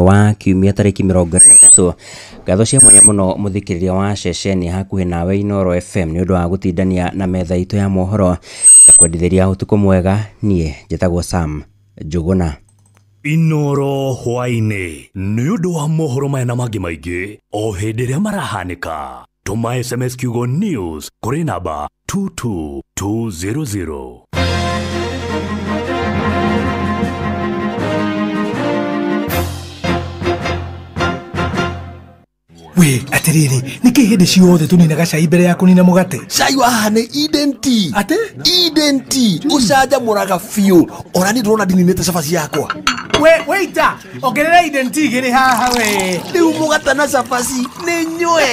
Wa kiumia tarĩki 23. Ngatho cia mwanya mũno mũthikĩrĩria wa ceceni hakuhĩ nawe Inooro FM nĩ ũndũ wa gũtindania na metha itũ ya mohoro. Ngakwendithĩria ũtukũ mwega. Niĩ njĩtagwo Sam Njũgũna. Inooro hwaĩ-inĩ nĩ ũndũ wa mohoro maya na mangĩ maingĩ o hĩndĩ ĩrĩa marahanĩka. Tũma SMS kiugo news kũrĩ namba 22200. We atiriri niki hindi ciothe tuninaga cai mbere ya kunina mugate? Cai wa haha nĩ Eden Tea. Ate? Eden Tea ucanjamũraga biũ. Ona niĩ ndĩrona ndininĩte cabaci yakwa. We waiter, ongerera Eden Tea igĩrĩ haha we. Rĩu mũgate na cabaci nĩ nyue.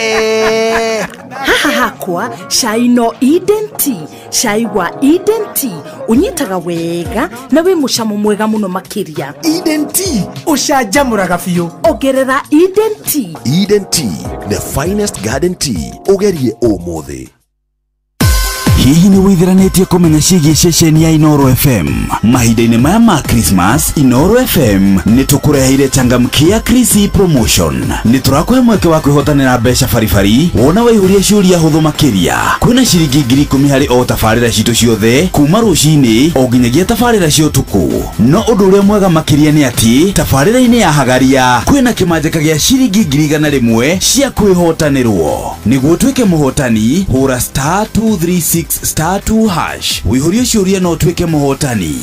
Haha hakwa cai no Eden Tea. Cai wa Eden Tea unyitaga wega na wĩ mũcamo mwega mũno makĩria. Eden Tea ucanjamũraga biũ. Ongerera Eden Tea. Eden Tea, the finest garden tea. Ũgerie ũmũthĩ. Hihi nĩ wĩthiranĩtie kũmenya ciĩgiĩ ceceni ya Inooro FM? Mahinda-inĩ maya ma Christmas, Inooro FM nĩ tũkũreheire changamkia Chrissy promotion. Nĩ tũrakũhe mweke wa kwĩhotanĩra mbeca baribari wona waihũria ciũria hũthũ makĩria. Kwĩna ciringi 10,000 harĩ o tabarĩra citũ ciothe kuma rũcinĩ o nginyagia tabarĩra cia ũtukũ. No ũndũ ũrĩa mwega makĩria nĩ atĩ tabarĩra-inĩ ya Hagaria kwĩna kĩmanjĩka gĩa ciringi 100,000 cia kwĩhotanĩrwo. Nĩguo ũtuĩke mũhotani, hũra star 236 star 2 hash. Wĩihũrie ciũria no ũtuĩke mũhotani.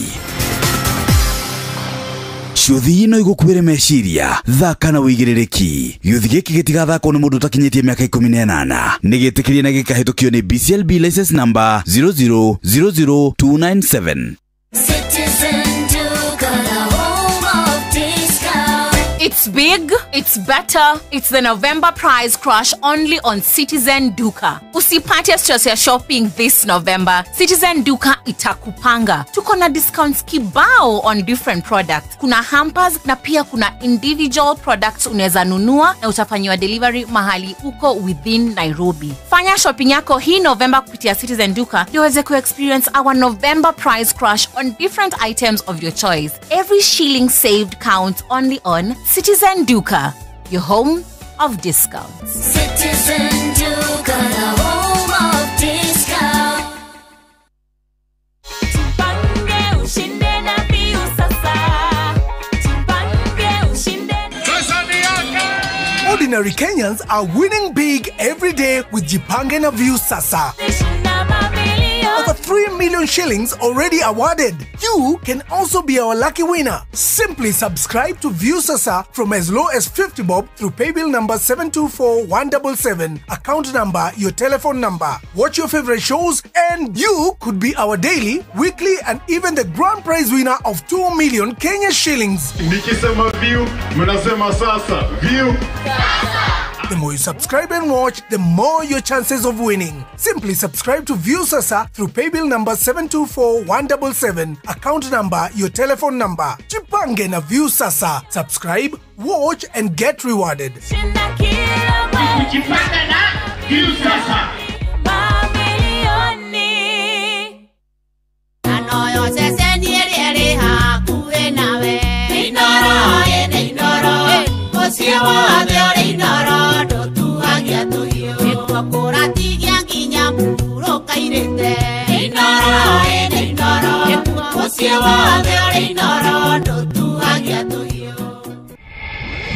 Ciũthi no igũkuĩre meciria, thaka na wĩigĩrĩrĩki. Gĩũthi gĩkĩ gĩtigathakwo nĩ mũndũ ũtakinyĩtie mĩaka 18. Nĩ gĩtĩkĩrie na gĩkahĩtũkio nĩ BCLB license number 0000297. It's big, it's better, it's the November price crash only on Citizen Duka. Usipate stress ya shopping this November. Citizen Duka itakupanga. Tuko na discounts kibao on different products. Kuna hampers na pia kuna individual products unaweza nunua na utafanyiwa delivery mahali uko within Nairobi. Fanya shopping yako hii November kupitia Citizen Duka ndio uweze ku-experience our November price crash on different items of your choice. Every shilling saved counts only on Citizen Duka, your home of discounts. Citizen Duka, the home of discounts. Tupange ushinde na Viusasa. Tupange ushinde. Ordinary Kenyans are winning big every day with Jipange na Viusasa. Over 3 million shillings already awarded. You can also be our lucky winner. Simply subscribe to Viusasa from as low as 50 bob through paybill number 724177, account number, your telephone number. Watch your favorite shows and you could be our daily, weekly and even the grand prize winner of 2 million Kenya shillings. Nikisema view, mnasema sasa. View. The more you subscribe and watch, the more your chances of winning. Simply subscribe to Viusasa through paybill number 724177, account number, your telephone number. Jipange na Viusasa. Subscribe, watch and get rewarded. Jipange na Viusasa.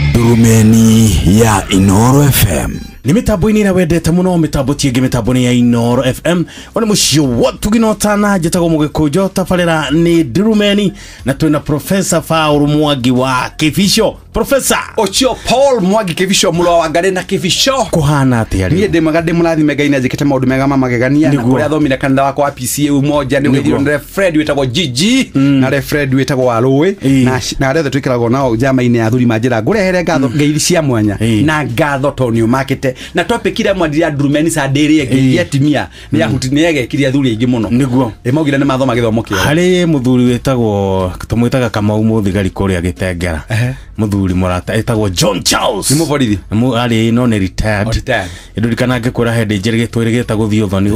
Ndurumeni ya Inooro FM. Ni mitambo-inĩ ĩrĩa wendete mũno, mĩtambo ti ĩngĩ, mĩtambo nĩ ya Inooro FM. One mũciĩ watuginotana, njĩtagwo Mũgĩkũnjo, tabarĩra nĩ Ndurumeni na twĩna Professor Paul Mwangi wa Kĩbico. Professor Ocio Paul Mwangi Kĩbico, mũrũ wa Ngarĩ na Kĩbico. Kũhana atĩa rĩu? Niĩ ndĩ mwega, ndĩ mũrathime Ngai nĩ anjĩkĩte maũndũ mega ma magegania. Na kũrĩa thomire kanitha wakwa wa PCA Umoja nĩ ũgeithirwo nĩ Fred wĩtagwo Gigi na Fred wĩtagwo Warũĩ na arĩa othe twĩkĩragwo nao njama-inĩ ya athuri manjĩra ngũrehere ngatho ngeithi cia mwanya na ngatho tondũ nĩ ũmakĩte Mwendete na topic ira mwandire andurumeni Sunday ĩrĩa ĩngĩ ya atumia nĩ yahuti nĩ yegekire athuri aingĩ mũno. Nĩguo. Ĩ maugire nĩ mathoma gĩthomo kĩega. Harĩ mũthuri wĩtagwo tũmwĩtaga Kamau mũthigari kũrĩa Gĩtengera. Mũthuri mũrata etagwo John Charles. Nĩ mũborithi. Arĩ no nĩ retired. Ndirikana ngĩkwĩra hĩndĩ njĩrĩgĩte gũthiĩ ũthoni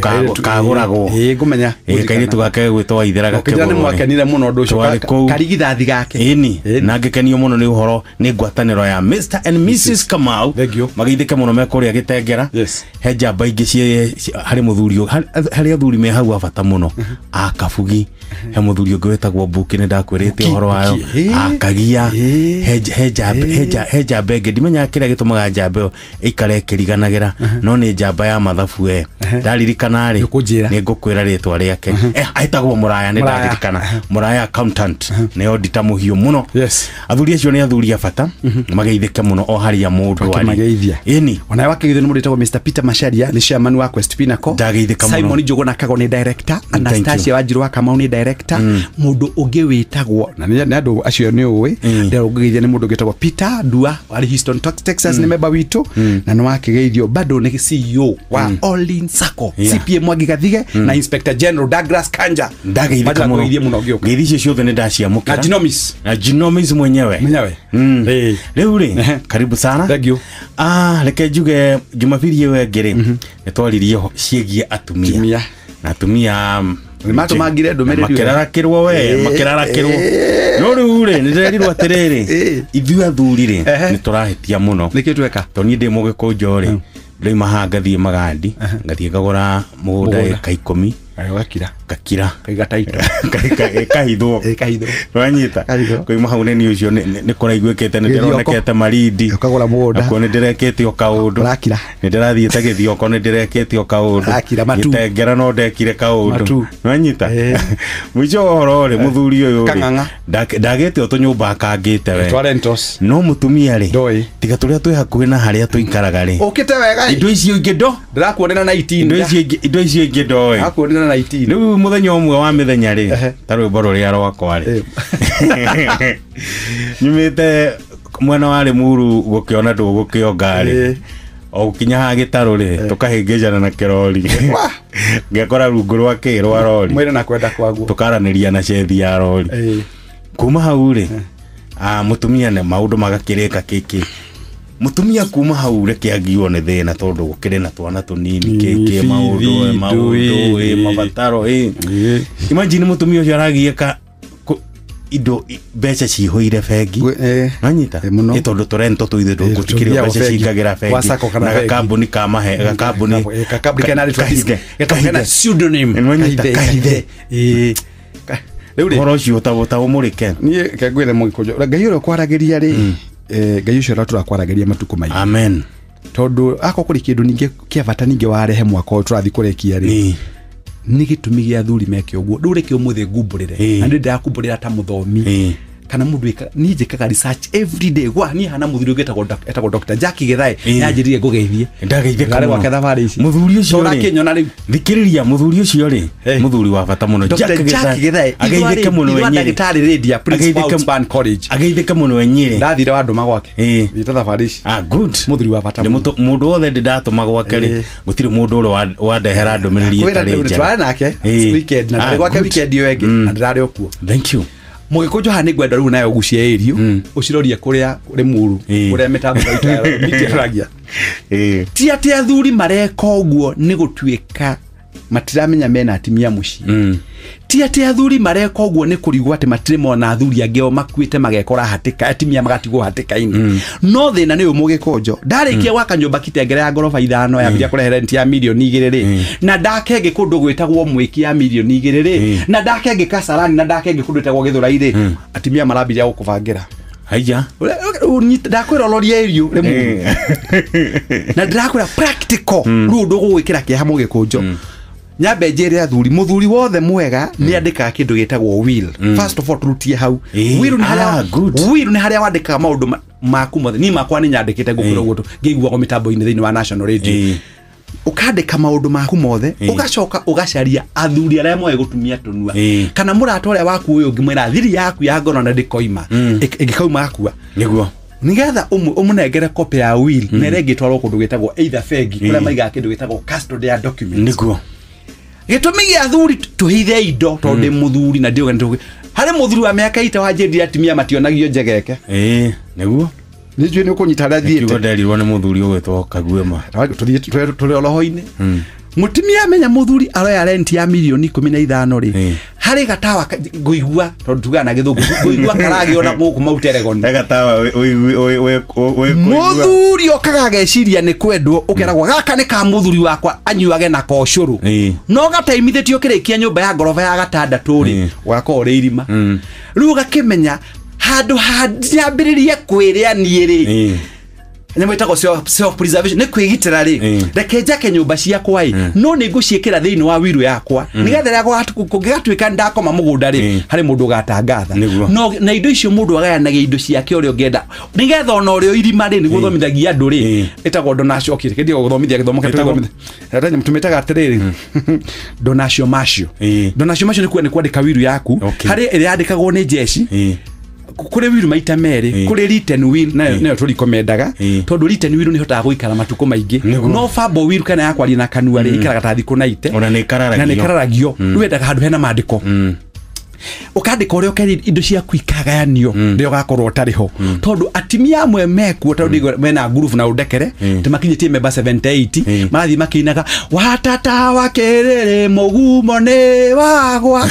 kairĩtu kagũragwo. Ĩĩ ngũmenya. Kairĩtu gake gwĩtwo Waithera gakĩgũrwo. Nĩ mwakenire mũno ũndũ ũcio. Karigithathi gake. Ĩni na ngĩkenio mũno nĩ ũhoro nĩ ngwatanĩro ya Mr and Mrs Kamau. Mageithĩke mũno me kũrĩa Gĩtengera. He njamba ingĩ harĩ mũthuri harĩ athuri me hau a bata mũno. A Kabugi he mũthuri ũngĩ wĩtagwo Mbuki nĩ ndakwĩrĩte ũhoro wayo. Akagia he njamba ĩngĩ ndimenyaga kĩrĩa gĩtũmaga njamba ĩyo ĩikare ĩkĩriganagĩra no nĩ njamba ya mathabu we ndaririkana rĩ nĩ ngũkwĩra rĩtwa rĩake. Etagwo Mũraya nĩ ndaririkana. Mũraya accountant nĩ auditor mũhiũ mũno. Athuri acio nĩ athuri a bata mageithĩke mũno o harĩa mũndũ arĩ. Ĩni ona wakĩgeithio nĩ mũndũ wĩtagwo Mr Peter Macharia nĩ chairman wa Quest Pinnacle. Ndageithĩka mũno. Simon Njuguna Kago nĩ director. Anastasia Wanjiru wa Kamau nĩ director. Mũndũ ũngĩ wĩtagwo na nĩ andũ acio nĩ ũĩ ndĩrũgeithia nĩ mũndũ ũngĩ wĩtagwo Peter Dua arĩ Houston Texas nĩ member witũ na nĩ wakĩgeithio bado nĩ CEO wa All In Sacco CPA Mwangi Gathige na Inspector General Douglas Kanja. Ndageithĩka mũno. Ngeithi icio ciothe nĩ ndaciamũkĩra. Na Ginomis. Na Ginomis mwenyewe. Rĩu rĩ karibu sana. Thank you. Reke njuge Jumapili ĩyo ĩngĩ rĩ nĩ twaririe ciĩgiĩ atumia. Na atumia nĩmatũmangire ndũmĩrĩri makĩrarakĩrwo we makĩrarakĩrwo no rĩu rĩ nĩ ndĩrerirwo atĩrĩrĩ ithuĩ athuri rĩ nĩ tũrahĩtia mũno. Nĩkĩ tweka? Tondũ niĩ ndĩ mũgĩkũnjo rĩ ndĩrauma haha ngathiĩ Magandi ngathiĩ ngagũra mũgũnda ĩka 10 Gakira. Gakira. Kaiga taito. Kahithwo. Kahithwo. Wanyita. Kuima hau nĩ ũcio nĩ kũraiguĩkĩte nĩ ndĩronekete Marindi. Ũkagũra mũgũnda. Nakuo nĩ ndĩrekĩte o kaũndũ. Ũrakira. Nĩ ndĩrathiĩte Gĩthioko nĩ ndĩrekĩte o kaũndũ. Ũrakira matu. Gĩtengera no ndekire kaũndũ. Matu. Wanyita. Mũico wa ũhoro rĩ mũthuri ũyũ rĩ ndagĩte o tũnyũmba akangĩte we. Twa rentals. No mũtumia rĩ tiga tũrĩa twĩ hakuhĩ na harĩa tũikaraga rĩ. Ũkĩte wega. Indo icio ingĩ ndo. Ndĩrakuonera na 18. Indo icio ingĩ ndo. Ndĩrakuonera na 18. Rĩu mũthenya ũmwe wa mĩthenya rĩ ta rwĩmbo rũrĩa rwakwa rĩ nyumĩte mwena wa Limuru gũkĩona ndũgũkĩonga rĩ o gũkinya haha gĩtarũ rĩ tũkahĩngĩcana na kĩrori ngekora rungu rwa kĩ rwa rori mwĩre na kwenda kwaguo tũkaranĩria na cethi ya rori kuma hau rĩ mũtumia nĩ maũndũ magakĩrĩka kĩkĩ mutumia kuma hau reke agiwo nĩ thĩna tondũ gũkĩrĩ na twana tũnini kĩkĩ maũndũ maũndũ mabataro imagine mutumia ũcio aragiĩka indo mbeca cihũire bengi nanyita ĩ tondũ tũrento tũithe gũtikĩrĩ mbeca cingagĩra bengi na gakambuni ka mahe gakambuni kena pseudonym kahithe rĩu rĩ ũhoro ũcio ũtaũmũrĩke niĩ kengwĩre mũgĩkũnjo Ngai ũrĩa ũkwaragĩria rĩ Ngai ũcio ũratũrakwaragĩria matukũ maingĩ. Amen. Tondũ akorwo kũrĩ kĩndũ ningĩ kĩa bata ningĩ warehe mwaka ũyũ tũrathiĩ kũrĩkia rĩ nĩ gĩtũmi gĩa athuri meke ũguo. Rĩu reke ũmũthĩ ngumbũrĩre na nĩ ndĩrakumbũrĩra ta mũthomi kana mũndũ niĩ njĩkaga research every day gwa niĩ hana mũthuri ũngĩ etagwo Dr. Jackie Githae nĩanjĩrire ngũgeithie ndageithĩka mũno gwake thabarĩ ici mũthuri ũcio rĩ ũrakĩnyona rĩu thikĩrĩria mũthuri ũcio rĩ mũthuri wa bata mũno Dr. Jackie Githae ageithĩke mũno we Nyĩrĩ ndagĩtarĩ Radia Prince Paul's College ageithĩke mũno we Nyĩrĩ ndathire wandũma gwake thiĩte thabarĩ ici good mũthuri wa bata mũno mũndũ wothe ndĩ ndatũma gwake rĩ gũtirĩ mũndũ ũrĩ wandehera ndũmĩrĩri ĩtarĩ njega twarĩ nake weekend na gwake weekend ĩyo ĩngĩ na ndĩrarĩ o kuo. Thank you. Mũgĩkũnjo haha nĩ ngwenda rĩu nayo ũgucie ĩrio ũcirorie kũrĩa Limuru kũrĩa mĩtambo itũ ti atĩ athuri mareka ũguo nĩ gũtuĩka matiramenya mena atimia mũciĩ ti atĩ athuri mareka ũguo nĩ kũrigwo atĩ matirĩ mona athuri angĩ o makuĩte magekora hatĩka atimia magatigwo hatĩka-inĩ no thĩna nĩ ũyũ mũgĩkũnjo ndarĩkia gwaka nyũmba Kitengera ya ngoroba 5 yambiria kũrehe rent ya mirioni 2 rĩ na ndake ĩngĩ kũndũ gwĩtagwo Mwĩki ya mirioni 2 rĩ na ndake ĩngĩ Kasarani na ndake ĩngĩ kũndũ gwĩtagwo Gĩthũrai rĩ atimia marambiria gũkũbangĩra haija ndakwĩra ũrorie irio Limuru na ndĩrakwĩra practical rĩu ũndũ ũgũgwĩkĩra kĩeha mũgĩkũnjo nyambe njĩre athuri mũthuri wothe mwega nĩ andĩkaga kĩndũ gĩtagwo will. First of all tũrutie hau will nĩ harĩa will nĩ harĩa wandĩkaga maũndũ maku mothe niĩ makwa nĩ nyandĩkĩte ngũkwĩra ũguo ngĩiguagwo mĩtambo-inĩ thĩinĩ wa National Radio ukandĩka maũndũ maku mothe ũgacoka ũgacaria athuri arĩa moĩ gũtumia tũnua kana mũrata ũrĩa waku ũyũ ũngĩmwĩra thiri yaku ya ngoro na ndĩkoima ĩngĩkauma akua nĩguo Nigetha umunengere copy ya will na ĩrĩa ĩngĩtwarwo kũndũ gwĩtagwo either bengi kũrĩa maigaga kĩndũ gĩtagwo custody ya documents. Nĩguo. Gĩtũmi gĩa athuri tũhithe indo tondũ ndĩ mũthuri na ndiũĩ harĩ mũthuri wa mĩaka ita wanjĩrire atumia mationagio njegeke. Ĩĩ nĩguo. Nĩnjũĩ nĩ ũkũnyita harĩa thiĩte. Kiugo nderirwo nĩ mũthuri ũgwĩtwo Kaguema. Tũthiĩ tũrĩ oroho-inĩ. Mũtumia amenya mũthuri aroya rent ya milioni 15 rĩ harĩ gatawa ngũigua tondũ tugaga na gĩthũngũ ngũigua karagĩona gũkũ Mount Elgon. Gatawa mũthuri okaga ageciria nĩ kwendwo ũkeragwo gaka nĩ ka mũthuri wakwa anyuage na kocũrũ no gataimithĩtio kĩrĩkia nyũmba ya ngoroba ya gatandatũ rĩ ũgakorwo ũrĩ irima. Rĩu ũgakĩmenya handũ hanjambĩrĩrie kwĩrĩa niĩ rĩ nyamũ ĩtagwo self preservation nĩ kwĩgitĩra rĩ reke njake nyũmba ciakwa ĩ no nĩ ngũciĩkĩra thĩinĩ wa wiru yakwa nĩgetha rĩrĩa kũngĩgatuĩka ndakoma mũgũnda rĩ harĩ mũndũ ũgatangatha no na indo icio mũndũ agayanagia indo ciake ũrĩa ũngĩenda nĩgetha ona ũrĩa irima rĩ nĩguo ũthomithagia andũ rĩ ĩtagwo donation. Okay, kĩndĩ gũthomithia gĩthomo kĩa tũmĩtaga atĩrĩrĩ donation macio. Donation macio nĩ kwandĩka wiru yaku harĩ ĩrĩa yandĩkagwo nĩ jeshi kuri wiru maita merĩ kuri written will nayo tũrikomendaga tondũ written will nĩ hotaga gũikara matukũ maingĩ no verbal will kana ya kwaria na kanua rĩ ikaraga ta thikũ 90 ona nĩ ikararagio rĩu wendaga handũ hena maandĩko ukandĩka ũrĩa ũkerĩ indo ciaku ikagayanio rĩrĩa ũgakorwo ũtarĩ ho tondũ atimia amwe mekuo tondũ mena ngurubu na ũndekere tũmakinyĩtie memba 78 marathiĩ makĩinaga watata wa kĩrĩrĩ mũgumo nĩ wagwa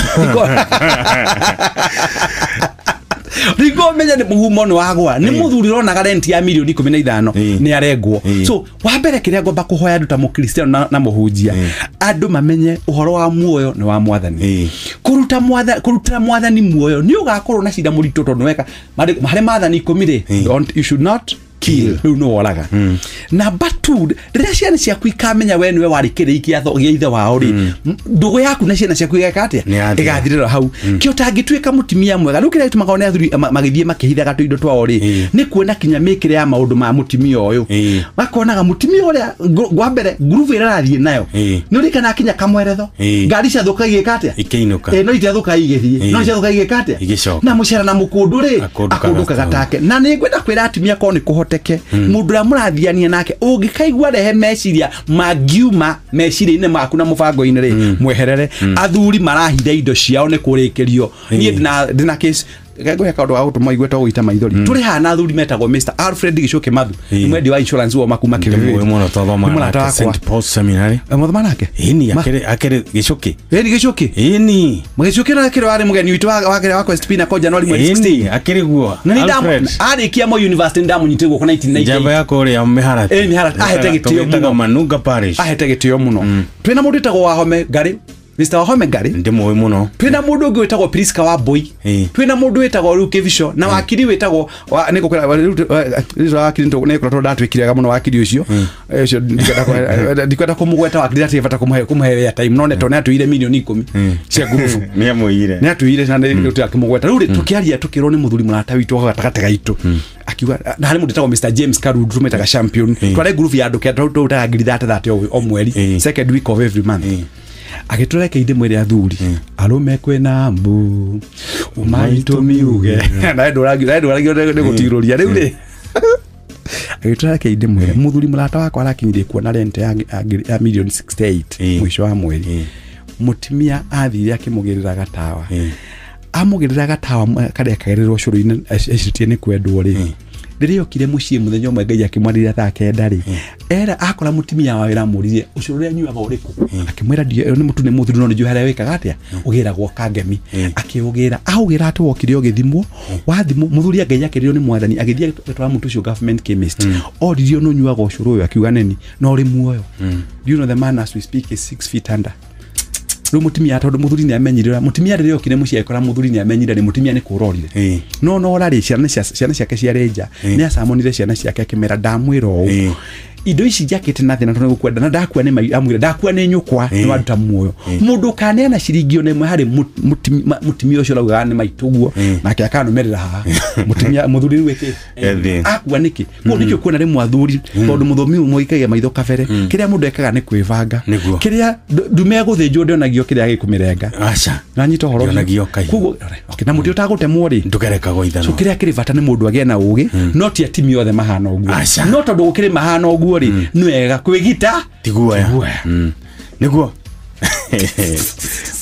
Rigo menya ni muhumo ni wagwa ni muthuri ronaga rent ya milioni 15 ni arengwo. So wa mbere kiria ngomba kuhoya andu ta mukristiano na muhunjia andu mamenye uhoro wa muoyo ni wa mwathani. Kuruta mwathani kuruta mwathani muoyo ni ugakorwo na cira muritu tondu weka harĩ maathani 10 rĩ you should not kill riu no woraga. Number 2 rĩrĩa ciana ciaku ikamenya we niwe warĩ kĩrĩi gĩa ithe wao rĩ ndũgũ yaku na ciana ciaku igeka atĩa ĩgathirĩra hau kĩo tangĩtuĩka mũtumia mwega rĩu kĩrĩa gĩtũmaga one athuri magĩthiĩ makĩhithaga tũindo twao rĩ nĩ kuona kinya mĩkĩre ya maũndũ ma mũtumia ũyũ makonaga mũtumia ũrĩa gwa mbere ngurubu ĩrĩa arathiĩ nayo nĩ ũrĩkana kinya kamweretho ngari ciathũka igĩka atĩa ikĩinũka no itiathũka igĩthiĩ no ciathũka igĩka atĩa na mũcara na mũkũndũ rĩ akũndũkaga take. Na nĩ ngwenda kwĩra atumia korwo nĩ kũhoteke mundu uria murathiania nake ungikaigua rehe meciria mangiuma meciria-inĩ maku na mũbango-inĩ rĩ mweherere. Athuri marahitha indo ciao nĩ kũrĩkĩrio. Niĩ ndina case ngũhe kaũndũ ga gũtũma igue to gũita maithori. Tũrĩ haha na athuri metagwo Mr Alfred Gichuki Mathu nĩ mwendi wa insurance wa makuma kĩbĩbĩ mũno twathoma nake St Paul Seminary. Mwathoma nake ĩni akĩrĩ Gichuki ĩni Gichuki ĩni Gichuki na akĩrĩ warĩ mũgeni witũ wa Quest Pinnacle January mweri 16 akĩrĩ guo na nĩ arĩkia Moi University ndamunyitire guoko 1990 njamba ya kũrĩa Mĩharati ĩni Mĩharati ahete gĩtĩo mũno Manunga Parish ahete gĩtĩo mũno. Twĩna mũndũ wĩtagwo Wahome Ngari Mr Wahome Ngari ndimũĩ mũno. Twĩna mũndũ ũngĩ wĩtagwo Priska wa Boy twĩna mũndũ wĩtagwo Luke Kivisho na wakiri wĩtagwo nĩngũkwĩra wakiri nĩngũkwĩra tondũ ndatwĩkire wega mũno wakiri ũcio ũcio ndikwenda kũmũgweta wakiri ndatirĩ bata kũmũhe airtime no nĩ tondũ nĩatũire milioni 10 cia ngurubu nĩamũire nĩatũire na nĩtũkĩmũgweta. Rĩu rĩ tũkĩaria tũkĩrwo nĩ mũthuri mũrata witũ gatagatĩ gaitũ akiuga na harĩ mũndũ wĩtagwo Mr James Karundu tũmwĩtaga champion twarĩ ngurubu ya andũ kenda tũrutaga ngiri 30 o mweri second week of every month agĩtũreke inde mwĩre athuri arũme kwĩna mbu umaitũ miuge nawe ndũragio nĩ gũtirũria rĩu rĩ agĩtũreke inde mwĩre mũthuri mũrata wakwa arakinyirie kuona rent ya milioni 68 mũico wa mweri mũtumia athire akĩmũgĩrĩra gatawa amũgĩrĩra gatawa karĩa kagĩrĩrwo cũrũ-inĩ ecirĩtie nĩ kwendwo rĩ rĩrĩa okire mũciĩ mũthenya ũmwe Ngai akĩmwarĩria thaa 9 rĩ era akora mũtumia wa wĩra amũririe ũcũrũ ũrĩa anyuaga ũrĩkũ akĩmwĩra nĩ mũtu nĩ mũthuri no nĩ njũĩ harĩa wĩkaga atĩa ũgĩragwo kangemi akĩũgĩra aũgĩra atĩ wokire ũgĩthimwo wathimwo mũthuri Ngai akĩrĩrwo nĩ mwathani agĩthiĩ agĩtwara mũtu ũcio government chemist oririo nĩ ũnyuaga ũcũrũ ũyũ akiuga nini no ũrĩ muoyo. Do you know the man as we speak is 6 feet under. Rĩu mũtumia tondũ mũthuri nĩ amenyire mũtumia rĩrĩa okire mũciĩ agĩkora mũthuri nĩ amenyire nĩ mũtumia nĩ kũrorire no no rarĩ ciana ciake ciarĩ nja nĩ acamonire ciana ciake akĩmera ndamwĩra ũũ Indo ici njakĩte na thĩna tondũ gũkwenda na ndakua nĩ amwĩra ndakua nĩ nyũkwa nĩ waruta muoyo. Mũndũ kaneana ciringi ona ĩmwe harĩ mũtumia ũcio ũraugaga nĩ maitũ guo nake akanũmĩrĩra haha mũtumia mũthuri rĩu ĩkĩ akua nĩkĩ. Koguo nĩkĩo kuona rĩmwe athuri tondũ mũthomi ũmwe ikagia maitho kabere kĩrĩa mũndũ ekaga nĩ kwĩbanga kĩrĩa ndume gũthĩnjwo ndĩonagio kĩrĩa gĩkũmĩrenga. Aca nanyita ũhoro ũcio. Koguo na mũtĩ ũtagũtemwo rĩ ndũgerekagwo ithanwa. So kĩrĩa kĩrĩ bata nĩ mũndũ agĩe na ũgĩ no ti atimia othe mahana ũguo. No tondũ gũkĩrĩ mahana ũguo rĩ nĩ wega kwĩgita tiguoya. Nĩguo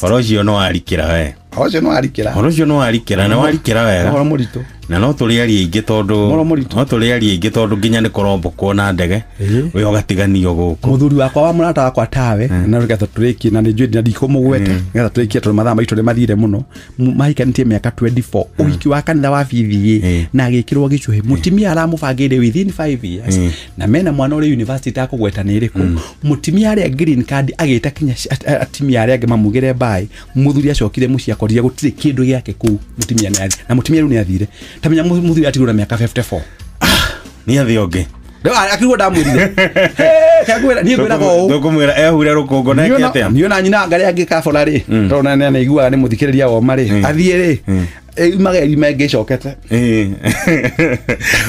ũhoro ũcio no warikĩra we. Ũhoro ũcio no warikĩra. Ũhoro ũcio no warikĩra na warikĩra wega. Ũhoro mũritũ. Na no tũrĩ aria aingĩ tondũ no tũrĩ aria aingĩ tondũ nginya nĩ kũrombokwo na ndege ũyũ ũgatiganio gũkũ. Mũthuri wakwa wa mũrata wakwa tawe na nĩgetha tũrĩkie na nĩ njũĩ na ndikũmũgweta nĩgetha tũrĩkie tondũ mathaa maitũ nĩ mathire mũno. Mahikanĩtie mĩaka 24 ũhiki wa kanitha wa BBA na agĩkĩrwo gĩcũhĩ. Mũtumia aramũbangĩire within 5 years na mena mwana ũrĩ university takũgweta nĩ ĩrĩkũ. Mũtumia arĩa green card agĩta kinya atumia arĩa angĩ mamugĩre mbaĩ. Mũthuri acokire mũciĩ akorire gũtirĩ kĩndũ gĩake kũu. Mũtumia nĩ athire na mũtumia rĩu nĩ athire. Tamenya mũthuri atigwo na mĩaka 54. Nĩ athĩ ũngĩ. Akĩrwo ndamwĩrire. Kagwĩra niĩ ngwĩraga ũũ. Ndũkũmwĩra ehure rũkũngũ na eke atĩa. Niĩ ona nyina ngarĩa angĩ kabora rĩ tondũ na nĩ aiguaga nĩ mũthikĩrĩria woma rĩ athiĩ rĩ imaga irima ĩngĩcokete.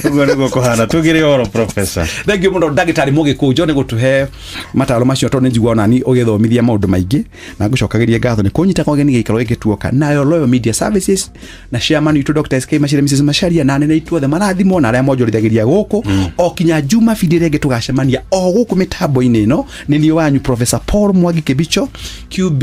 Ũguo nĩguo kũhana. Tũgĩre ũhoro professor. Thank you mũno ndagĩtarĩ Mũgĩkũnjo nĩ gũtũhe mataro macio tondũ nĩ njiguaga onani ũgĩthomithia maũndũ maingĩ na ngũcokagĩria ngatho nĩ kũnyita kwa ũgeni gĩikaro gĩkĩ tuoka nayo Royal Media Services na chairman witũ Dr. SK Macharia Mrs. Macharia na anene aitũ othe marathimwo na arĩa monjorithagĩria gũkũ o kinya Jumabili ĩrĩa ĩngĩ tũgacemania o gũkũ mĩtambo-inĩ ĩno. Nĩ niĩ wanyu Professor Paul Mwangi Kĩbicho QB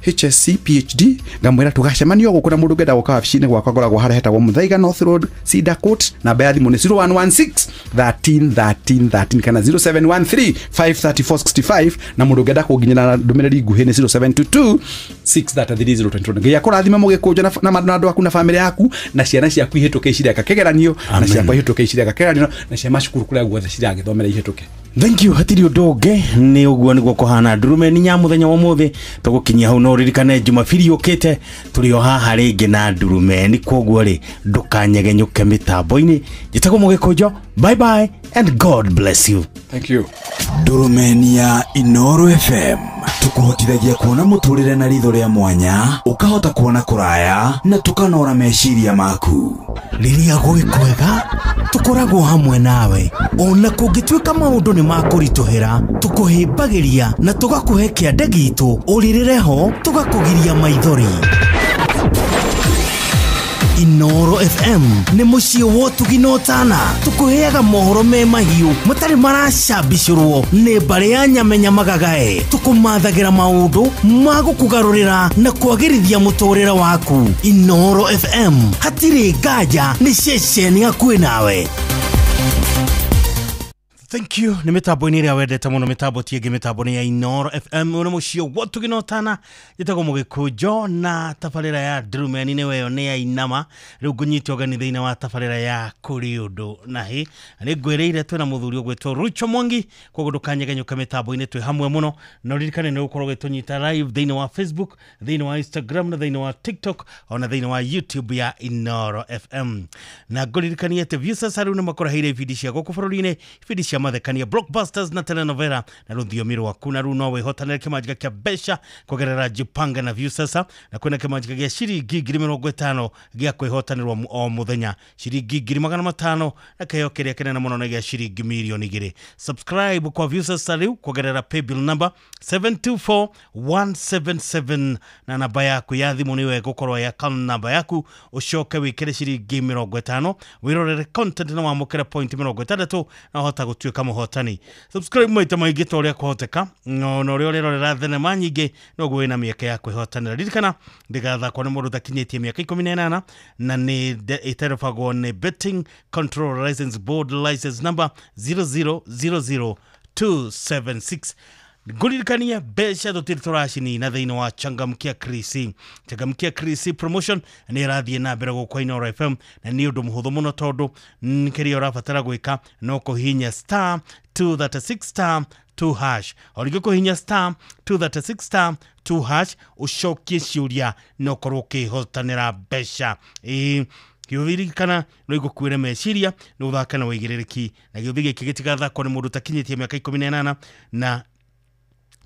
HSC PhD ngamwira tugacemania gũkũ na mũndũ ũngĩenda gũka wabici-inĩ gwakwa ngoragwo harĩa hetagwo Muthaiga North Road Cedar Court. Namba ya thimũ nĩ 0116 13 13 13 kana 0713 534 65 na mũndũ ũngĩenda kũnginyĩra na ndũmĩrĩri nguhĩ nĩ 0722 633 022. Ngai akũrathime Mũgĩkũnjo na andũ aku na bamĩrĩ yaku na ciana ciaku ihĩtũke cireka kĩgeranio na ciakwa ihĩtũke cireka kĩgeranio na cia macukuru kũrĩa guothe ciragĩthomera ihĩtũke. Thank you. Hatirĩ ũndũ ũngĩ nĩ ũguo nĩguo kũhana. Ndurumeni nya mũthenya wa ũmũthĩ tũgũkinyia hau no ũririkane Jumabili yũkĩte tũrĩ o haha rĩngĩ na Ndurumeni. Kwoguo rĩ ndũkanyegenyũke mĩtambo-inĩ. Njĩtagwo Mũgĩkũnjo. Bye bye and God bless you. Thank you. Ndurumeni ya Inooro FM tukuhotithagia kuona mũtũrĩre na ritho rĩa mwanya ũkahota kuona kũraya na tũkanora meciria maku. Rĩrĩa gwĩ kwega tũkoragwo hamwe nawe ona kũngĩtuĩka maũndũ nĩ makũritũhĩra tũkũhĩmbagĩria na tũgakũhe kĩande gitũ ũrĩrĩre ho tũgakũgiria maithori. Inooro FM nĩ mũciĩ wa ũtugi na ũtana tũkũheaga mohoro me mahiũ matarĩ maracabicũrwo nĩ mbarĩ ya nyamenya magagae tũkũmathagĩra maũndũ ma gũkũgarũrĩra na kwagĩrithia mũtũrĩre waku. Inooro FM hatirĩ nganja nĩ ceceni hakuhĩ nawe. Thank you. Nĩ mĩtambo-inĩ ĩrĩa wendete mũno mĩtambo ti ĩngĩ mĩtambo nĩ ya Inooro FM ũrĩ mũciĩ wa ũtugi na ũtana. Njĩtagwo Mũgĩkũnjo na tabarĩra ya Ndurumeni nĩwe ĩyo nĩ ya Inama. Rĩu ngũnyite ũgeni thĩinĩ wa tabarĩra ya Kũrĩ Ũndũ na Hĩ. Nĩ ngwĩrĩire twĩna mũthuri ũgwĩtwo Rucho Mwangi koguo ndũkanyegenyũke mĩtambo-inĩ twĩ hamwe mũno na ũririkane nĩ ũgũkorwo ũgĩtũnyita live thĩinĩ wa Facebook, thĩinĩ wa Instagram na thĩinĩ wa TikTok ona thĩinĩ wa YouTube ya Inooro FM. Na ngũririkanie atĩ Viusasa rĩu nĩ makũreheire ibindi cia gũkũ bũrũri-inĩ, ibindi cia mathekania blockbusters na telenovela na rũthiomi rwaku na rĩu no wĩhotanĩre kĩmanjĩka kĩa mbeca kũgerera Jipanga na Viusasa na kwĩna kĩmanjĩka gĩa ciringi 50,000 gĩa kwĩhotanĩrwo o mũthenya ciringi 500,000 na kĩheo kĩrĩa kĩnene mũno nĩ gĩa ciringi 2,000,000. Subscribe kwa Viusasa rĩu kũgerera paybill number 724177 na namba yaku ya thimũ nĩyo ĩgũkorwo ya account number yaku ũcoke wĩkĩre ciringi 50 wĩrorere content na wamũkĩre point 60 na ũhota gũtuĩka mũhotani. Subscribe maita maingĩ ta ũrĩa kwahoteka na ũrĩa ũrerorera thenema nyingĩ noguo wĩna mĩeke ya kwĩhotanĩra. Ririkana ndĩgathakwo nĩ mũndũ ũtakinyĩtie mĩaka 18 na nĩ ĩterefagwo nĩ Betting Control License Board license number 0000276. Ngũririkanie mbeca tũtirĩ tũracinina thĩinĩ wa Changamkia Krisi. Changamkia Krisi promotion nĩ ĩrathiĩ na mbere gũkũ Inooro FM na nĩ ũndũ mũhũthũ mũno tondũ kĩrĩa ũrabatara gwĩka no kũhihinya star 236 star 2 hash. O rĩngĩ kũhihinya star 236 star 2 hash ũcokie ciũria na ũkorwo ũkĩhotanĩra mbeca. Gĩũthĩ no igũkuĩre meciria nĩ ũthake na wĩigĩrĩrĩki na gĩũthĩ gĩkĩ gĩtigathakwo nĩ mũndũ ũtakinyĩtie mĩaka 18 na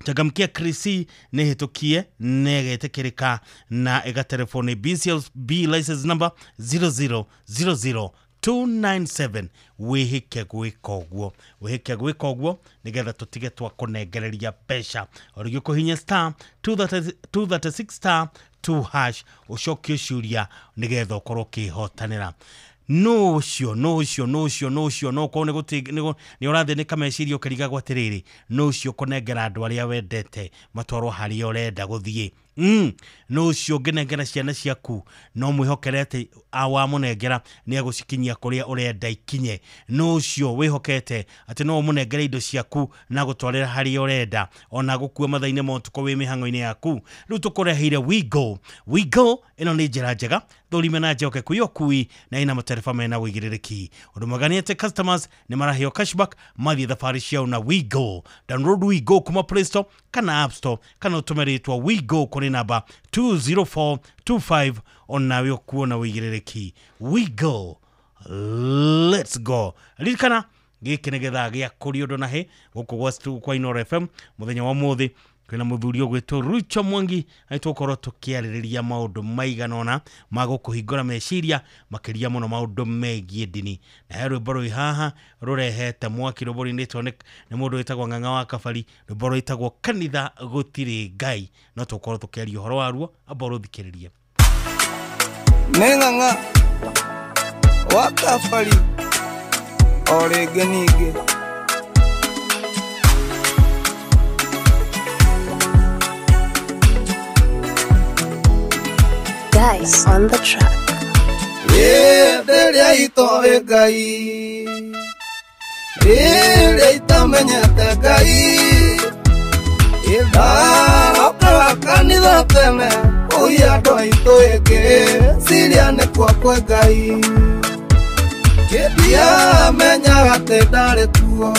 Changamkia Krisi nĩ hĩtũkie na ĩgetĩkĩrĩka na ĩgaterefo nĩ BCLB license number 0000297. Wĩhĩke gwĩka ũguo, wĩhĩke gwĩka ũguo nĩgetha tũtige twa kũnengereria mbeca. O rĩngĩ ũkũhihinya star 236 star 2 hash ũcokie ciũria nĩgetha ũkorwo ũkĩhotanĩra. No ũcio no ũcio no ũcio no ũcio no ũkorwo nĩ ũrathĩnĩka meciria ũkĩrigagwo atĩrĩrĩ, no ũcio ũkũnengera andũ arĩa wendete matwarwo harĩa ũrenda gũthiĩ. No ũcio ũngĩnengera ciana ciaku no mwĩhokere atĩ wamũnengera nĩ egũcikinyia kũrĩa ũrenda ikinye. No ũcio wĩhokete atĩ no ũmũnengere indo ciaku na gũtwarĩra harĩa ũrenda ona gũkua mathaa-inĩ ma ũtukũ wĩ mĩhang'o-inĩ yaku. Rĩu tũkũreheire WeGo. WeGo ĩno nĩ njĩra njega thũrime na njoke ya ũkui na ĩna matereba mena wĩigĩrĩrĩki. Ũndũ mwega nĩ atĩ customers nĩ maraheo cashback mathiĩ thabarĩ ciao na WeGo. Download WeGo kuma Play Store kana App Store kana ũtũme rĩtwa WeGo kũrĩ namba 20425 onawe ũkuona wĩigĩrĩrĩki. WeGo, let's go. Ririkana gĩkĩ nĩ gĩthaa gĩa kũria ũndũ na hĩ gũkũ kwa Inooro FM mũthenya wa ũmũthĩ kwĩna mũthuri ũgwĩtwo Rucho Mwangi na tũgũkorwo tũkĩarĩrĩria maũndũ maigana ũna ma gũkũhingũra meciria makĩria mũno maũndũ megiĩ ndini. Na he rwĩmbo rwĩ haha rũrehete mwaki, rwĩmbo rũinĩtwo nĩ mũndũ wĩtagwo Ng'ang'a wa Kabari, rwĩmbo rwĩtagwo Kanitha Gũtirĩ Ngai. No tũgũkorwo tũkĩaria ũhoro waruo, amba ũrũthikĩrĩrie. Nĩ Ng'ang'a wa Kabari o rĩngĩ ningĩ. Guys on the track. Rĩrĩa itoĩ Ngai, rĩrĩa itamenyete Ngai, ndarokaga kanitha tene kũiya andũ aitũ ĩngĩ, ciria nĩ kuo kwĩ Ngai. Ndiamenyaga atĩ ndarĩ kuo,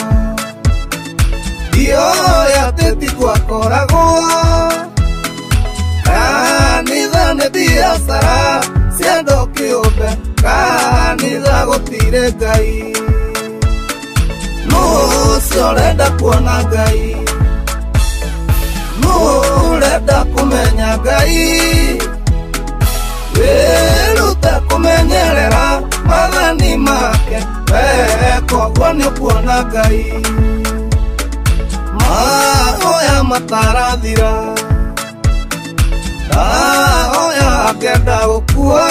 ndioĩ atĩ ti gwakoragwo. Kanitha nĩ biacara cia andũ kĩũmbe, kanitha gũtirĩ Ngai. Nũ ũcio ũrenda kuona Ngai? Nũ ũrenda kũmenya Ngai? Wĩrute kũmenyerera maathani make, weka ũguo nĩ ũkuona Ngai. Mahoya matarathira, ndahoya ngenda gũkua,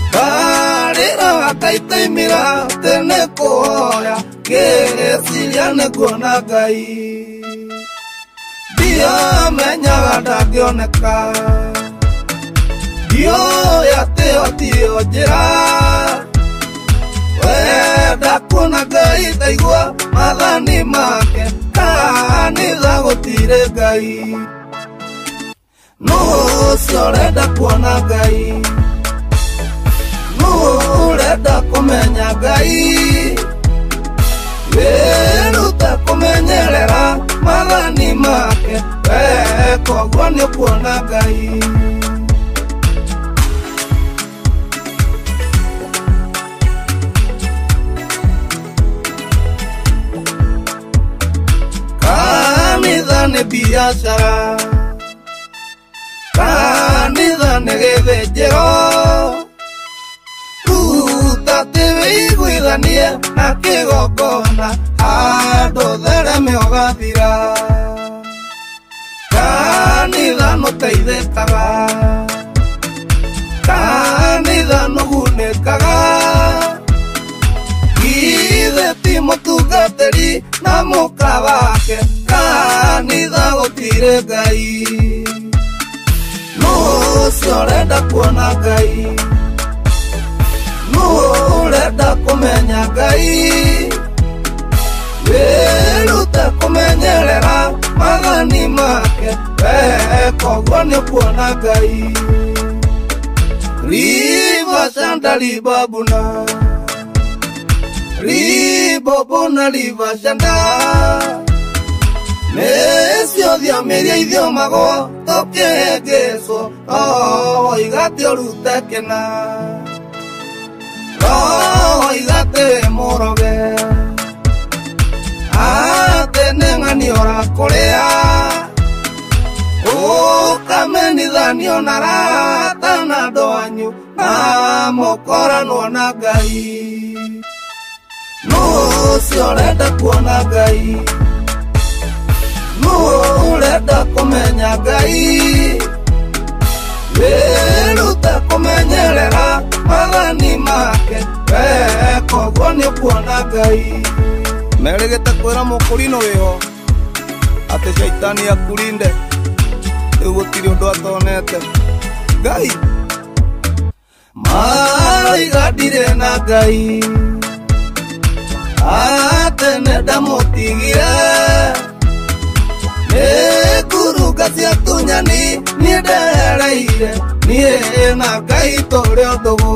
ndarĩraga ngaitaimĩra atĩ nĩ kũhoya, ngĩciria nĩ kuona Ngai. Ndiamenyaga ndangĩoneka, ndioĩ atĩ ĩyo tiyo njĩra. Wenda kuona Ngai taigua maathani make, kanitha gũtirĩ Ngai. Nũ ũcio ũrenda kuona Ngai? Nũ ũrenda kũmenya Ngai? Wĩrute kũmenyerera maathani make, weka ũguo nĩ ũkuona Ngai. Kanitha nĩ biacara, kanitha nĩ gĩthĩnjĩro, ruta atĩ wĩiguithanie na kĩgongona, handũ thereme ũgathira. Kanitha nũteithĩkaga, kanitha nũgunĩkaga, githĩ ti mũtungatĩri na mũka wake, kanitha gũtirĩ Ngai. Nũ ũcio ũrenda kuona Ngai? Nũ ũrenda kũmenya Ngai? Wĩrute kũmenyerera maathani make, weka ũguo nĩ ũkuona Ngai. Riba shanda ribabuna, ribobona riba shanda, Nĩcio thiomirie ithiomagwo tũkĩhĩngĩcwo roho igate ũrute kĩna roho igate wĩ mũroge atĩ nĩ ng'ani ũrakũrĩa ũkamenithanio na rata na andũ anyu na mũkoranwo na Ngai nũ ũcio ũrenda kuona Ngai nũ ũrenda kũmenya Ngai wĩrute kũmenyerera maathani make weka ũguo nĩ ũkuona Ngai merĩgĩte kwĩra mũkũrinũ wĩho atĩ caitani akurinde rĩu gũtirĩ ũndũ atonete Ngai maroiga ndirĩ na Ngai atĩ nĩ ndamũtigire nĩ ngurunga cia tunyani niĩ ndereire niĩ na Ngai tũrĩ ũndũgũ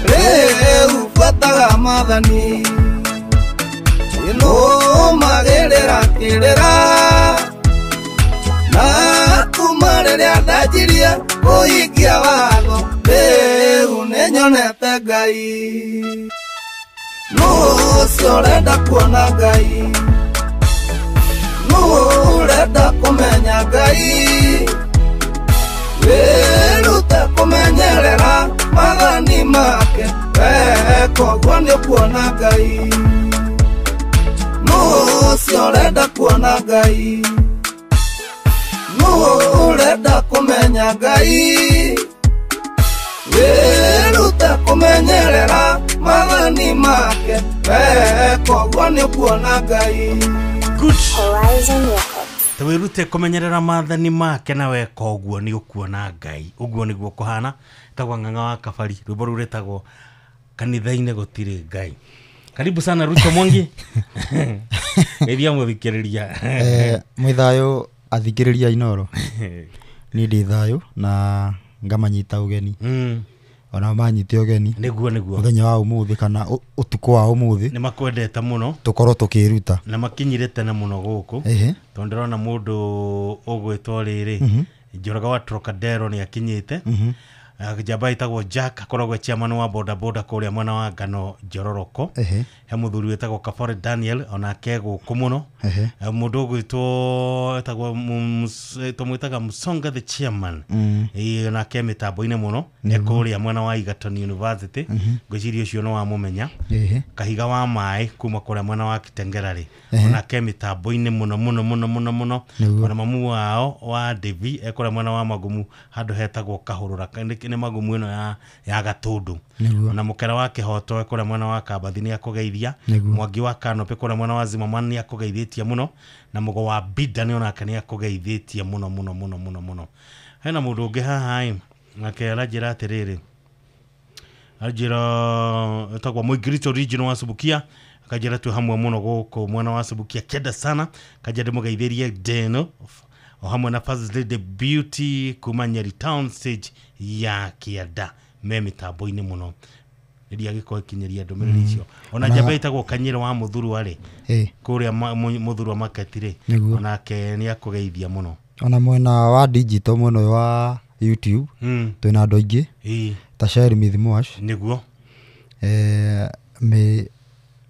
rĩu buataga maathani nũmagĩrĩra kĩrĩra na kuma rĩrĩa ndanjirie kũhingia watho rĩu nĩnyonete Ngai nũ ũcio ũrenda kuona Ngai nũ ũrenda kũmenya Ngai wĩrute kũmenyerera maathani make weka ũguo nĩ ũkuona Ngai nũ ũcio ũrenda kuona Ngai nũ ũrenda kũmenya Ngai wĩrute kũmenyerera maathani make weka ũguo nĩ ũkuona Ngai. Good. Twĩrute kũmenyerera maathani make na weka ũguo nĩ ũkuona Ngai ũguo nĩguo kũhana tagwa ng'ang'a wa kabari rwĩmbo rũu rwĩtagwo kanitha-inĩ gũtirĩ Ngai. Karibu sana Ruto Mwangi. Geithia mũthikĩrĩria. Mwĩ thayũ athikĩrĩria Inoro. Niĩ ndĩ thayũ na ngamanyita ũgeni. Ona manyite ũgeni. Nĩguo nĩguo. Mũthenya wa ũmũthĩ kana ũtukũ wa ũmũthĩ. Nĩ makwendete mũno. Tũkorwo tũkĩruta. Na makinyire tene mũno gũkũ. Tondũ ndĩrona mũndũ ũgwĩtwo rĩrĩ. Njoroge wa Trocadero nĩ akinyĩte. Njamba ĩtagwo Jack akoragwo chairman wa boda boda kũrĩa mwena wa Ngano Njororoko. He mũthuri wĩtagwo Kabore Daniel onake gũkũ mũno. Mũndũ ũgwĩtwo etagwo tũmwĩtaga Musonga the chairman. Onake mĩtambo-inĩ mũno e kũrĩa mwena wa Egerton University. Ngwĩciria ũcio nĩ wamũmenya. Kahiga wa maĩ kuma kũrĩa mwena wa Kitengela rĩ. Onake mĩtambo-inĩ mũno mũno mũno mũno mũno. Ona mamu wao wa Devi e kũrĩa mwena wa Magumu handũ hetagwo Kahũrũra nĩ Magumu ĩno ya Gatũndũ. Ona mũkera wa Kĩhoto e kũrĩa mwena wa Kambathi nĩ akũgeithia. Mwangi wa Kanopĩ kũrĩa mwena wa Zimmerman nĩ akũgeithĩtie mũno na mũgo wa Bida nĩ onake nĩ akũgeithĩtie mũno mũno mũno mũno mũno. Hena mũndũ ũngĩ haha ĩ nake aranjĩra atĩrĩrĩ anjĩra etagwo Mũingirito region wa Subukia akanjĩra twĩ hamwe mũno gũkũ mwena wa Subukia kenda sana kanjĩra ndĩmũgeithĩrie Deno o hamwe na First Lady Beauty kuma Nyeri Town stage ya Kĩanda me mĩtambo-inĩ mũno rĩrĩa gĩkorwo ĩkinyĩria ndũmĩrĩri icio. Ona njamba ĩtagwo Kanyĩra wa Mũthurwa rĩ kũrĩa Mũthurwa market rĩ onake nĩ akũgeithia mũno. Ona mwena wa digital mwena ũyũ wa YouTube twĩna andũ aingĩ ta Sherry Mithimwash nĩguo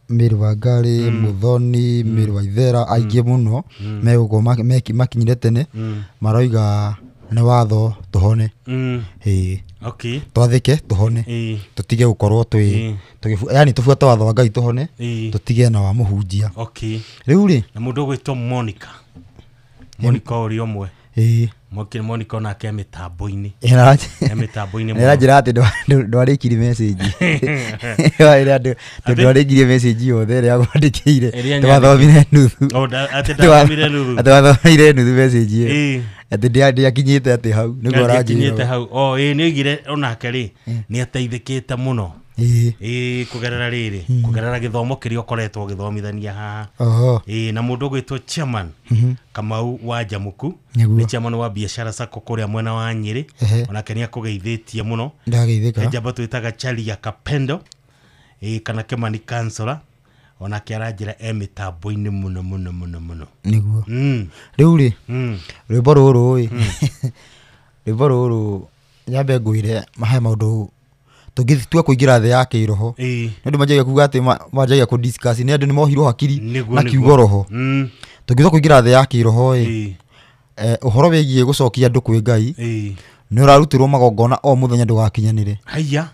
Mary Wangari Muthoni Mary Waithera aingĩ mũno megũkorwo makinyire tene maroiga nĩ watho tũhone. Okay. Twathĩke tũhone tũtige gũkorwo twĩ yani tũbuate watho wa Ngai tũhone tũtige na wa mũhunjia. Okay. Rĩu rĩ na mũndũ ũgwĩtwo Monica Monica ũrĩa ũmwe Monica onake mĩtambo-inĩ. Mĩtambo-inĩ mũno. Nĩranjĩra atĩ ndwarĩkirie message. Ndwarĩkirie message yothe ĩrĩa akwandĩkĩire. Twathomire nuthu. Atĩ ndathomire nuthu. Atĩ wathomire nuthu message ĩyo. Atĩ ndĩakinyĩte atĩ hau nĩguo aranjĩra. Ndĩakinyĩte hau. O ĩĩ nĩ oigire onake rĩ nĩ ateithĩkĩte mũno. Kũgerera rĩrĩ kũgerera gĩthomo kĩrĩa ũkoretwo ũgĩthomithania haha. Na mũndũ ũgwĩtwo chairman Kamau wa Jamuku nĩ chairman wa biashara sacco kũrĩa mwena wa Nyĩrĩ onake nĩ akũgeithĩtie mũno. Ndageithĩka. Njamba twĩtaga Chalia Kapendo kana Kimani Kansora Onake aranjĩra e mĩtambo-inĩ mũno mũno mũno mũno. Nĩguo. Rĩu rĩ, rwĩmbo rũrũ ĩ, rwĩmbo rũrũ nyambe ngwĩre he maũndũ tũngĩtua kũingĩra thĩ ya kĩroho. Nĩ ũndũ manjagia kuga atĩ manjagia kũ discuss nĩ andũ nĩ mohirwo hakiri na kiugo roho. Tũngĩtua kũingĩra thĩ ya kĩroho ĩ, ũhoro wĩgiĩ gũcokia andũ kwĩ Ngai nĩ ũrarutĩrwo magongona o mũthenya ndũgakinyanĩre. Haiya.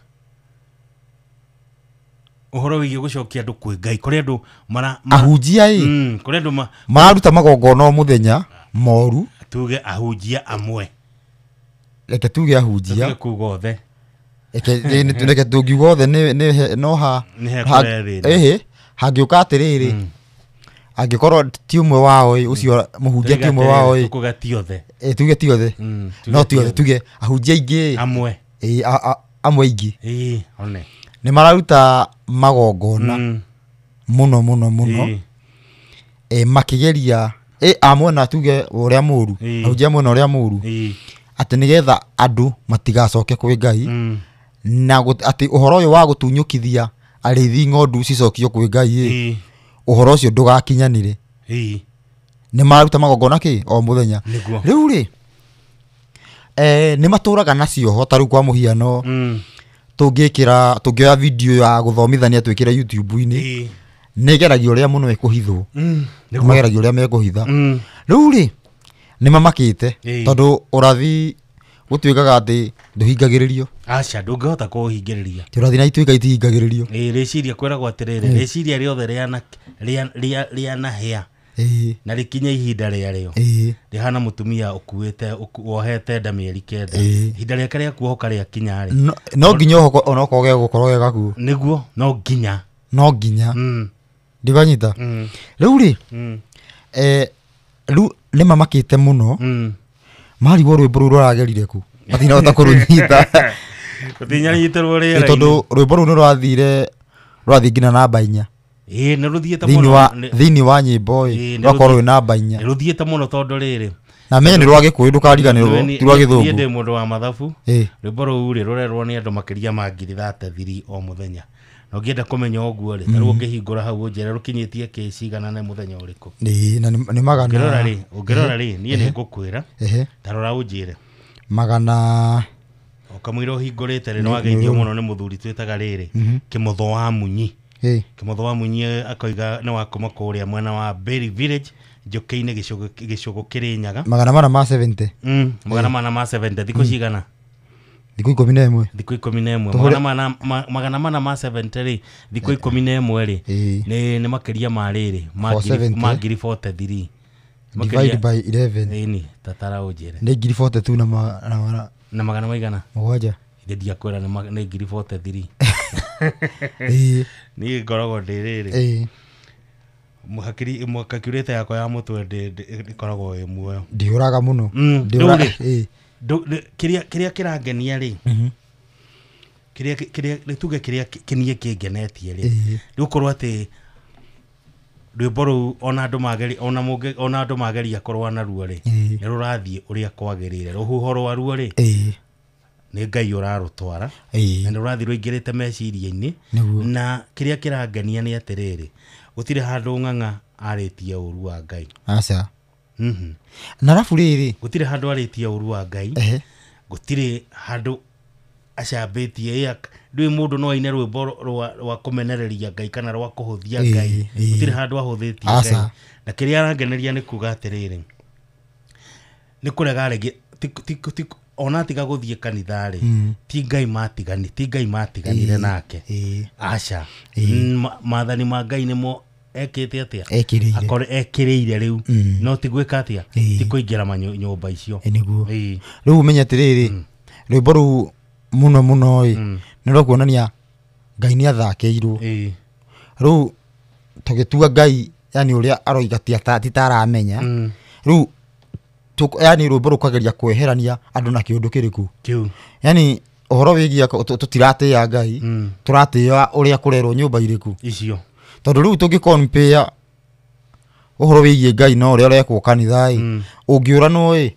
Ũhoro wĩgiĩ gũcokia andũ kwĩ Ngai kũrĩ andũ mara ahunjia ĩ, kũrĩ andũ mararuta magongona o mũthenya moru. Tuge ahunjia amwe. Reke tuge ahunjia. Tuge kuga othe. Reke tũngiuga othe nĩ no ha ĩhĩ hangĩũka atĩrĩrĩ, angĩkorwo ti ũmwe wao ĩ, ũcio mũhunjia ti ũmwe wao ĩ, tuge ti othe. Tuge ti othe. No ti othe, tuge ahunjia aingĩ amwe. Amwe aingĩ. One. Nĩ mararuta magongona mũno mũno mũno, makĩgeria amwena tuge ũrĩa mũru, ahunjia mwena ũrĩa mũru, atĩ nĩgetha andũ matigacoke kwĩ Ngai, na atĩ ũhoro ũyũ wa gũtunyũkithia arĩithi ng'ondu cicokio kwĩ Ngai ĩ, ũhoro ũcio ndũgakinyanĩre. Nĩ mararuta magongona kĩ o mũthenya. Rĩu rĩ, nĩ matũraga na cioho ta rĩu kwa mũhiano, tũngĩkĩra tũngĩoya video ya gũthomithania twĩkĩre YouTube-inĩ, nĩ ĩgeragia ũrĩa mũno ĩkũhithwo. Nĩ mageragia ũrĩa mekũhitha. Rĩu rĩ, nĩ mamakĩte tondũ ũrathi gũtuĩkaga atĩ ndũhingagĩrĩrio. Aca, ndũngĩhota kũũhingĩrĩria. Ti ũrathi na ituĩka itihingagĩrĩrio. Rĩciria kwĩragwo atĩrĩrĩ, rĩciria rĩothe rĩanahĩa na rĩkinye ihinda rĩarĩo, rĩhana mũtumia ũkuĩte wohete nda mĩeri 9, ihinda rĩake rĩa kuohoka rĩakinya rĩ, no nginya onokorwo gegũkorwo ge gakuũ. Nĩguo, no nginya. No nginya. Ndikanyita. Rĩu rĩ, rĩu nĩ mamakĩte mũno, marigwo rwĩmbo rũu rũragerire kũ, matinahota kũrũnyita. Rũtinanyitĩrwo rĩera-inĩ. Tondũ rwĩmbo rũu nĩ rwathire, rwathiĩ nginya namba 4. Nĩ rũthiĩte mũno. Thĩinĩ wa nyĩmbo ĩ, rwakorwo rwĩ namba 4. Nĩ rũthiĩte mũno tondũ rĩrĩ, na menye nĩ rwa Gĩkũyũ ndũkariganĩrwo, ti rwa Gĩthũngũ. Niĩ ndĩ mũndũ wa mathabu. Rwĩmbo rũu rĩ, rũrerwo nĩ andũ makĩria ma 33,000 o mũthenya. Na ũngĩenda kũmenya ũguo rĩ, ta rĩu ũngĩhingũra hau ũnjĩre rũkinyĩtie kĩ cigana na mũthenya ũrĩkũ. Na nĩ magana. Ũngĩrora rĩ, niĩ nĩ ngũkwĩra. Ta rora ũnjĩre. Magana. Ũkamũira ũhingũrĩte rĩ, nĩ wageithio mũno nĩ mũthuri twĩtaga rĩrĩ, Kĩmotho wa Munyi. Kĩmotho wa Munyi akoiga nĩ wa kuma kũrĩa mwena wa Berry Village, Njũkĩ-inĩ gĩcũgũ Kĩrĩnyaga. 470. 470 thikũ cigana? Thikũ 11. Thikũ 11. 470 rĩ, thikũ 11 rĩ, nĩ makĩria ma rĩrĩ, ma 43. Divide by 11. Ĩni, tatara ũnjĩre. Nĩ 42 na na magana maigana? 7. Ithe ndiakwĩra nĩ 43. Niĩ ngoragwo ndĩ rĩrĩ. Hakiri calculator yakwa ya mũtwe ĩkoragwo ĩ muoyo. Ndĩũraga mũno. Kĩrĩa kĩrangenia rĩ, kĩrĩa tuge kĩrĩa kĩniĩ kĩngenetie rĩ, nĩ gũkorwo atĩ rwĩmbo rũu ona andũ mageria, ona andũ mageria kũrũa naruo rĩ, nĩ rũrathiĩ ũrĩa kwagĩrĩire. Rũhuho rwaruo rĩ, nĩ Ngai ũrarũtwara, na nĩ rũrathiĩ rũingĩrĩte meciria-inĩ. Na kĩrĩa kĩrangenia nĩ atĩrĩrĩ, gũtirĩ handũ Ng'ang'a arĩtie ũru wa Ngai. Aca. Na arabu rĩrĩ, gũtirĩ handũ arĩtie ũru wa Ngai. Gũtirĩ handũ acambĩtie. Ndũĩ mũndũ no aine rwĩmbo rwa kũmenereria Ngai kana rwa kũhũthia Ngai. Gũtirĩ handũ ahũthĩtie Ngai. Na kĩrĩa arangeneria nĩ kuga atĩrĩrĩ, nĩ kũrega rĩngĩ, ona tiga gũthiĩ kanitha rĩ, ti Ngai matigani, ti Ngai matiganire nake. Aca. Maathani ma Ngai nĩmo ekĩte atĩa? Akorwo ekĩrĩire rĩu, no ti gwĩka atĩa? Ti kũingĩra nyũmba icio. Nĩguo. Rĩu ũmenye atĩrĩrĩ, rwĩmbo rũu mũno mũno ĩ, nĩ rwa kuonania Ngai nĩ athakĩirwo. Rĩu tũgĩtua Ngai, yani ũrĩa aroiga ti ta aramenya. Rĩu yani rwĩmbo rũkageria kweherania andũ na kĩũndũ kĩrĩkũ. Kĩu. Yani ũhoro wĩgiĩ tũtiratĩĩa Ngai, tũratĩĩa ũrĩa kũrerwo nyũmba irĩkũ. Icio. Tondũ rĩu tũngĩ compare ũhoro wĩgiĩ Ngai na ũrĩa ũrekwo kanitha ĩ, ũngĩũranwo ĩ,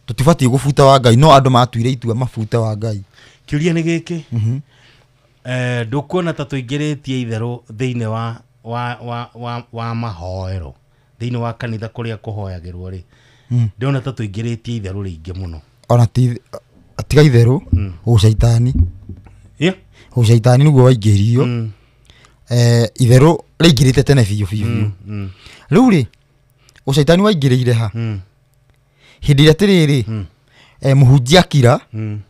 tũtibatiĩ gũbuta wa Ngai, no andũ matuire itua mabuta wa Ngai. Kĩũria nĩ gĩkĩ, ndũkuona ta tũingĩrĩtie itherũ thĩinĩ wa mahoero thĩinĩ wa kanitha kũrĩa kũhoyagĩrwo rĩ, ndĩrona ta tũingĩrĩtie itherũ rĩingĩ mũno. Ona tiga itherũ, ũcaitani. Ũcaitani nĩguo waingĩrio. Itherũ rĩingĩrĩte tene biũ biũ biũ. Rĩu rĩ, ũcaitani waingĩrĩire ha? Hĩndĩ ĩrĩa atĩrĩrĩ, mũhunjia akira,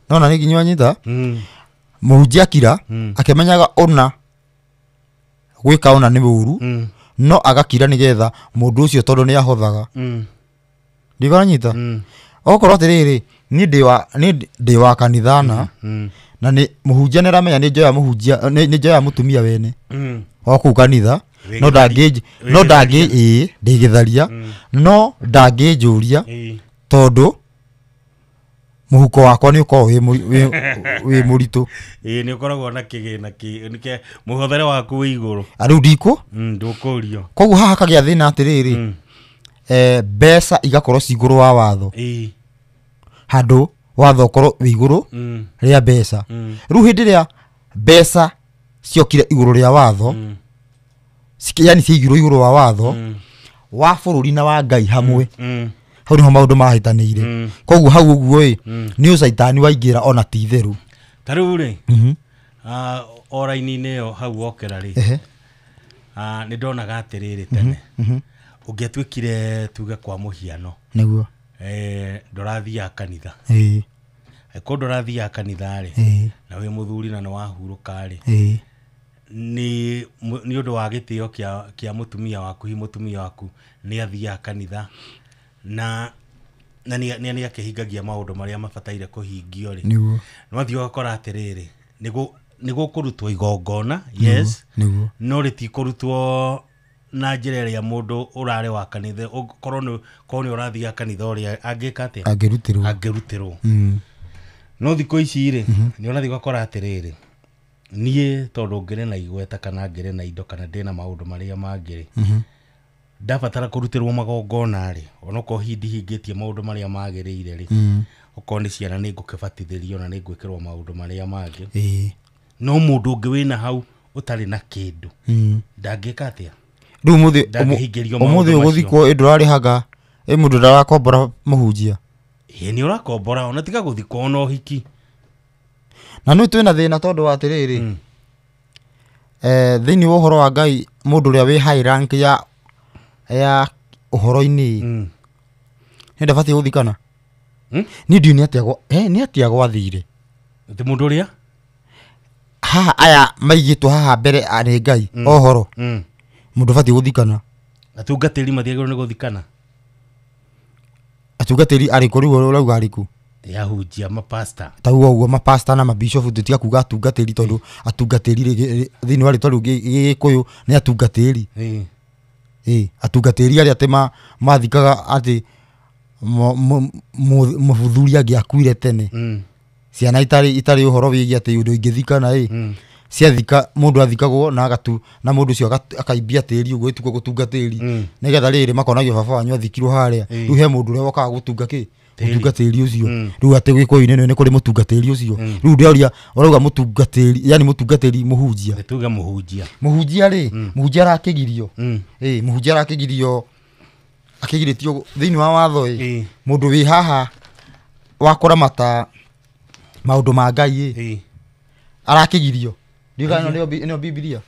nona nĩ nginya wanyita, mũhunjia akira, akĩmenyaga ũna gwĩka ũna nĩ ũru, no agakira nĩgetha mũndũ ũcio tondũ nĩ ahothaga. Ndikũranyita? Okorwo atĩrĩrĩ, niĩ ndĩ wa kanitha na nĩ mũhunjia nĩ aramenya nĩ njoya mũhunjia, nĩ njoya mũtumia wene o kũu kanitha, no ndangĩ ĩĩ ndĩgĩtharia, no ndangĩnjũria tondũ mũhuko wakwa nĩ ũkoragwo wĩ mũritũ. Ĩĩ nĩ ũkoragwo na kĩgĩna kĩ mũhothere waku wĩ igũrũ. Rĩu ndikũ? Ndũkũrio. Koguo haha hakagĩa thĩna atĩrĩrĩ, mbeca igakorwo ci igũrũ wa watho. Handũ watho ũkorwo wĩ igũrũ rĩa mbeca. Rĩu hĩndĩ ĩrĩa mbeca ciokire igũrũ rĩa watho, yani ciaigirwo igũrũ wa watho wa bũrũri na wa Ngai hamwe, hau nĩho maũndũ mahĩtanĩire. Koguo hau ũguo ĩ, nĩ ũcaitani waingĩra ona ti itherũ. Ta rĩu rĩ, o raini-inĩ ĩyo hau wokĩra rĩ, nĩ ndonaga atĩrĩrĩ tene, ũngĩatuĩkire tuge kwa mũhiano, nĩguo ndũrathiaga kanitha, angĩkorwo ndũrathiaga kanitha rĩ, na wĩ mũthuri na nĩ wahurũka rĩ, nĩ ũndũ wa gĩtĩo kĩa mũtumia waku, hihi mũtumia waku nĩ athiaga kanitha na nĩ akĩhingagia maũndũ marĩa mabataire kũhingio rĩ, no athiĩ ũgakora atĩrĩrĩ, nĩ gũkũrutwo igongona, yes, no rĩtikũrutwo na njĩra ĩrĩa mũndũ ũrarĩ wa kanitha, korwo nĩ ũrathiaga kanitha ũrĩa angĩka atĩa? Angĩrutĩrwo. No thikũ ici rĩ, nĩ ũrathiĩ ũgakora atĩrĩrĩ, niĩ tondũ ngĩrĩ na igweta kana ngĩrĩ na indo kana ndĩna maũndũ marĩa mangĩ rĩ, ndabatara kũrutĩrwo magongona rĩ, onokorwo hihi ndihingĩtie maũndũ marĩa magĩrĩire rĩ, okorwo nĩ ciana nĩ ngũkĩbatithĩrio na nĩ ngwĩkĩrwo maũndũ marĩa mangĩ. No mũndũ ũngĩ wĩna hau ũtarĩ na kĩndũ, ndangĩka atĩa? Rĩu ũmũthĩ ũgũthikwo ĩ ndũrarĩhaga, ĩ mũndũ ndarakombora mũhunjia. Ĩ nĩ ũrakombora ona tiga gũthikwo ona ũhiki. Na nĩ twĩna thĩna tondũ wa atĩrĩrĩ, thĩinĩ wa ũhoro wa Ngai mũndũ ũrĩa wĩ high rank ya ũhoro-inĩ nĩ ndabatiĩ gũthikana. Niĩ ndiũĩ nĩ atĩa gwathire. Atĩ mũndũ ũrĩa haha aya maigĩtwo haha mbere nĩ Ngai ũhoro, mũndũ ũbatiĩ gũthikana. Atungatĩri matiagĩrĩirwo nĩ gũthikana. Atungatĩri arĩkũ rĩu ũrauga arĩkũ? Ahunjia, mapasta. Tauga ũguo mapasta na mabishofu tũtiga kuga atungatĩri tondũ atungatĩri thĩinĩ wa rĩtwa rĩu Gĩkũyũ nĩ atungatĩri. Atungatĩri arĩa atĩ mathikaga atĩ mũthuri angĩakuire tene, ciana itarĩ ũhoro wĩgiĩ atĩ ũndũ ingĩthikana ĩ, ciathika mũndũ athikagwo na agatu na mũndũ ũcio akaimbia tĩri ũguo ĩtuko gũtunga tĩri, nĩgetha rĩrĩ makonagio baba wanyu athikirwo harĩa. Rĩu he mũndũ ũrĩa wokaga gũtunga kĩ? Gũtunga tĩri ũcio. Rĩu atĩ Gĩkũyũ-inĩ nĩ kũrĩ mũtungatĩri ũcio. Rĩu ndĩroria ũrauga mũtungatĩri, yani mũtungatĩri mũhunjia. Tuge mũhunjia. Mũhunjia rĩ, mũhunjia arakĩgirio. Mũhunjia arakĩgirio, akĩgirĩtio thĩinĩ wa watho ĩ, mũndũ wĩ haha wa kũramata maũndũ ma Ngai ĩ, arakĩgirio. Ndiũĩ kana nĩyo Bibilia.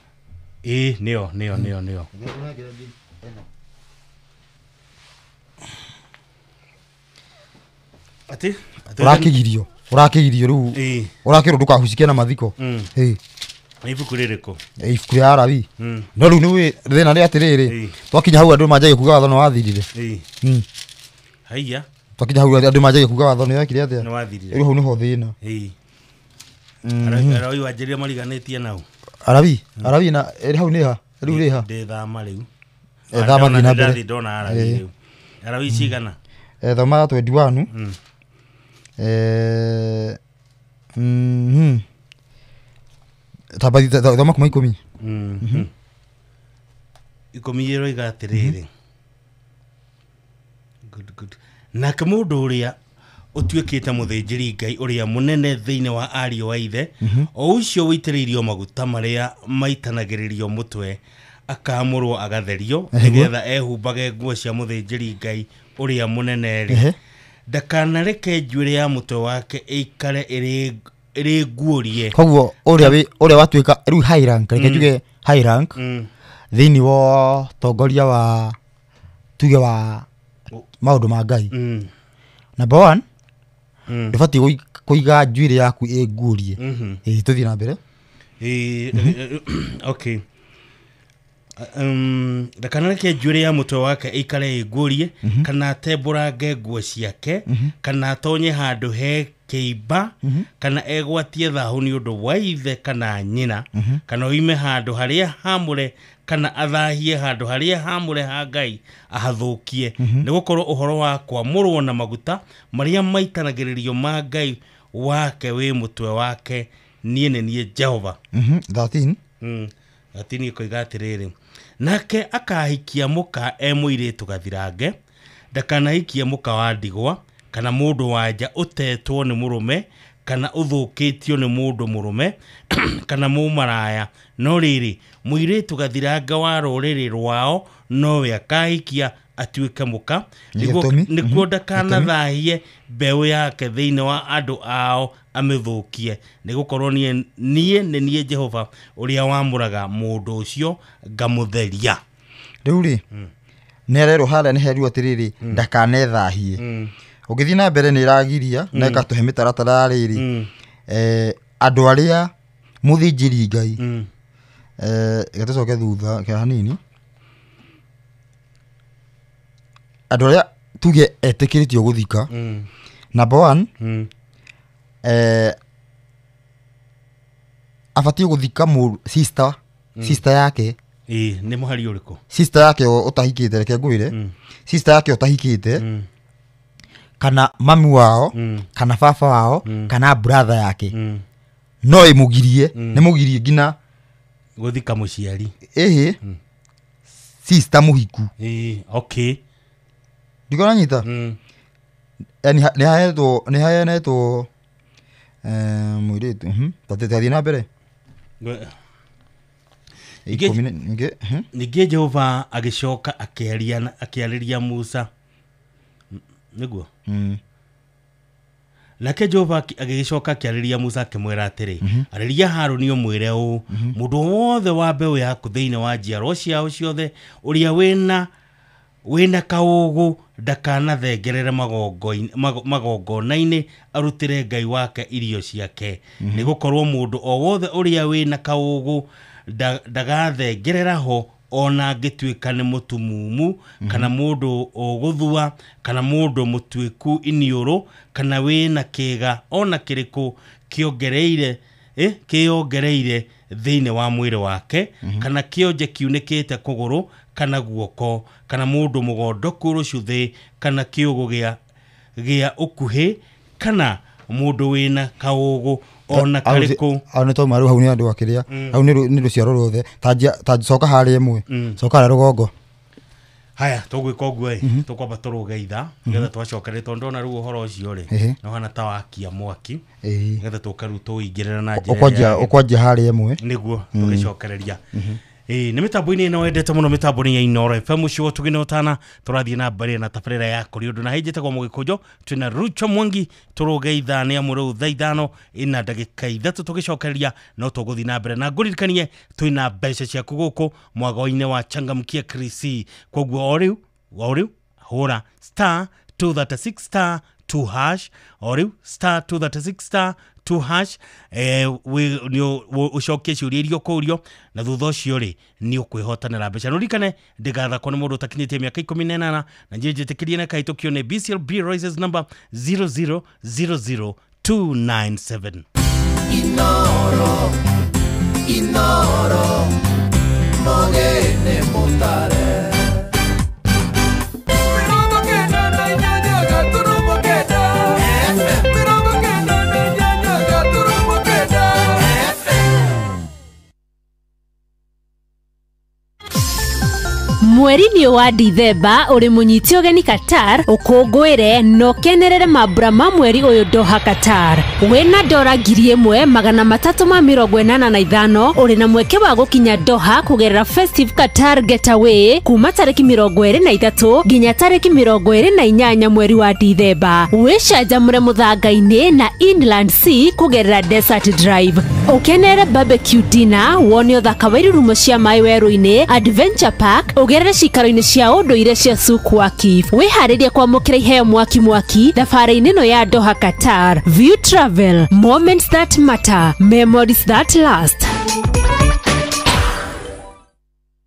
Ĩ nĩyo nĩyo nĩyo nĩyo. Atĩ ũrakĩgirio, ũrakĩgirio rĩu, ũrakĩrwo ndũkahucikie na mathiko. Nĩ ibuku rĩrĩkũ? Ibuku rĩa Arabi. No rĩu nĩ thĩna nĩ atĩrĩrĩ, twakinya hau andũ manjagia kuga watho nĩ wathirire. Haiya. Twakinya hau andũ manjagia kuga watho nĩ wekire atĩa? Nĩ wathirire. Rĩu hau nĩho thĩna. Arabi wanjĩrĩria mariganĩtie nau. Arabi, Arabi na hau nĩ ha? Rĩu rĩ ha? Ndĩ thama rĩu. Thama thiĩ na mbere. Ndona Arabi rĩu. Arabi cigana? Thoma 21. Thoma kuma 10. 10 ĩroiga atĩrĩrĩ. Good, good. Nake mũndũ ũrĩa ũtuĩkĩte mũthĩnjĩri Ngai ũrĩa mũnene thĩinĩ wa ariũ a ithe, o ũcio ũitĩrĩirio maguta marĩa maitanagĩrĩrio mũtwe, Akamũrwo agatherio nĩgetha ehumbage nguo cia mũthĩnjĩri Ngai ũrĩa mũnene rĩ, ndakanareke njuĩrĩ ya mũtwe wake ĩikare ĩrĩ nguũrie. Koguo ũrĩa watuĩka rĩu high rank, reke njuge high rank thĩinĩ wa tongoria wa tuge wa maũndũ ma Ngai. Number 1, ndũbatiĩ kũiga njuĩrĩ yaku ĩ nguũrie. Tũthiĩ na mbere. Okay. Ndakanareke njuĩrĩ ya mũtwe wake ĩikare ĩnguũrie, kana atembũrange nguo ciake, kana atonye handũ he kĩimba, kana egwatie thahu nĩ ũndũ wa ithe kana nyina, kana oime handũ harĩa hamũre, kana athahie handũ harĩa hamũre ha Ngai ahathũkie, nĩ gũkorwo ũhoro wa kwamũrwo na maguta marĩa maitanagĩrĩrio ma Ngai wake wĩ mũtwe wake. Niĩ nĩ niĩ Jehova. 13. 13 ĩkoiga atĩrĩrĩ, nake akahikia mũka e mũirĩtu gathirange, ndakanahikie mũka wa ndigwa, kana mũndũ wa nja ũtetwo nĩ mũrũme, kana ũthũkĩtio nĩ mũndũ mũrũme, kana mũmaraya. No rĩrĩ, mũirĩtu gathirange wa rũrĩrĩ rwao nowe akahikia atuĩke mũka, nĩguo ndakanathahie mbeũ yake thĩinĩ wa andũ ao amĩthũkie, nĩ gũkorwo niĩ nĩ niĩ Jehova ũrĩa wamũraga mũndũ ũcio ngamũtheria. Rĩu rĩ, nĩ arerwo harĩa nĩ herirwo atĩrĩrĩ, ndakanethahie. Ũgĩthiĩ na mbere nĩ ĩragiria na ĩgatũhe mĩtaratara ya rĩrĩ, andũ arĩa mũthĩnjĩri Ngai, gatũcoke thutha hanini, andũ arĩa tuge etĩkĩrĩtio gũthika. Number 1, abatiĩ gũthika sister yake. Nĩ mũhari ũrĩkũ? Sister yake ũtahikĩte, reke ngwĩre, sister yake ũtahikĩte, kana mami wao, kana baba wao, kana brother yake, no ĩmũgirie, nĩ mũgirie nginya gũthika mũciari. Ĩhĩ, sister mũhiku. Okay. Ndikona nyita? Yani nĩ hayanetwo mũirĩtu. Tathiĩ na mbere. Ningĩ Jehova agĩcoka akĩarĩria Musa. Nĩguo? Nake Jehova agĩgĩcoka akĩarĩria Musa akĩmwĩra atĩrĩ, arĩria Harũni ũmwĩre ũũ, mũndũ wothe wa mbeũ yaku thĩinĩ wa njiarwa ciao ciothe ũrĩa wĩna kaũgũ ndakanathengerere magongona-inĩ arutĩre Ngai wake irio ciake, nĩ gũkorwo mũndũ o wothe ũrĩa wĩna kaũgũ ndagathengerera ho, ona angĩtuĩka nĩ mũtumumu, kana mũndũ ũgũthua, kana mũndũ mũtuĩku iniũrũ, kana wĩna kĩĩga ona kĩrĩkũ kĩongereire thĩinĩ wa mwĩrĩ wake, kana kĩonje kiunĩkĩte kũgũrũ kana guoko, kana mũndũ mũgondoku rũcuthĩ, kana kĩũgũ gĩa ũkuhĩ, kana mũndũ wĩna kaũgũ ona karĩkũ. Hau nĩ twauma rĩu, hau nĩ andũ akĩrĩa, hau nĩ rũciaro ruothe. Ta coka harĩa ĩmwe, coka harĩa rũgongo. Haya, tũgwĩka ũguo ĩ, tũkwamba tũrũge ithaa, nĩgetha twacokereria, tondũ ndona rĩu ũhoro ũcio rĩ, no hana ta wakia mwaki, nĩgetha tũke rĩu tũingĩrĩra na njĩra. Ũkwanjia harĩa ĩmwe. Nĩguo tũgĩcokereria. Nĩ mĩtambo-inĩ ĩno wendete mũno, mĩtambo-inĩ ya Inooro FM ũcio ũtugĩ ũtana, tũrathiĩ na mbere na tabarĩra ya kũrĩ ũndũ na hĩnjĩtagwo Mũgĩkũnjũ, twĩna Rucho Mwangi, tũrũge ithaa nĩ amu rĩu thaa 5:03 tũgĩcokereria no tũgũthiĩ na mbere na ngũririkanie twĩna mbeca ciaku gũkũ mwago-inĩ wa Changamkia Krisi. Koguo o rĩu hũra *236 *2# o rĩu *236 *2# ũcokie ciũria iria ũkũrio, na thutha ũcio rĩ nĩ ũkwĩhotanĩra mbeca. Nũririkane ndĩgathakwo nĩ mũndũ ũtakinyĩtie mĩaka 18, na njĩ njĩtĩkĩrie na ĩkahĩtũkio nĩ BCLB Rises number 0000297. Inoro, Inoro, mogene mutare. Mweri-inĩ wa Dithemba ũrĩ mũnyiti ũgeni Qatar ũkũngũĩre na ũkenerere mambura ma mweri ũyũ Doha Qatar. Wĩna dora 1385 ũrĩ na mweke wa gũkinya Doha kũgerera Festive Qatar Getaway kuma tarĩki 23 nginya tarĩki 28 mweri wa Dithemba. Wĩcanjamũre mũthanga-inĩ na Inland Sea kũgerera Desert Drive. Ũkenere barbecue dinner, wone ũthaka wa irurumo cia maĩ werũ-inĩ, Adventure Park, ũgerere cikaro-inĩ cia ũndũire cia Souk Waqif. Wĩharĩrie kwamũkĩra iheo mwaki mwaki thabarĩ-inĩ ĩno ya Doha Qatar. View Travel, moments that matter, memories that last.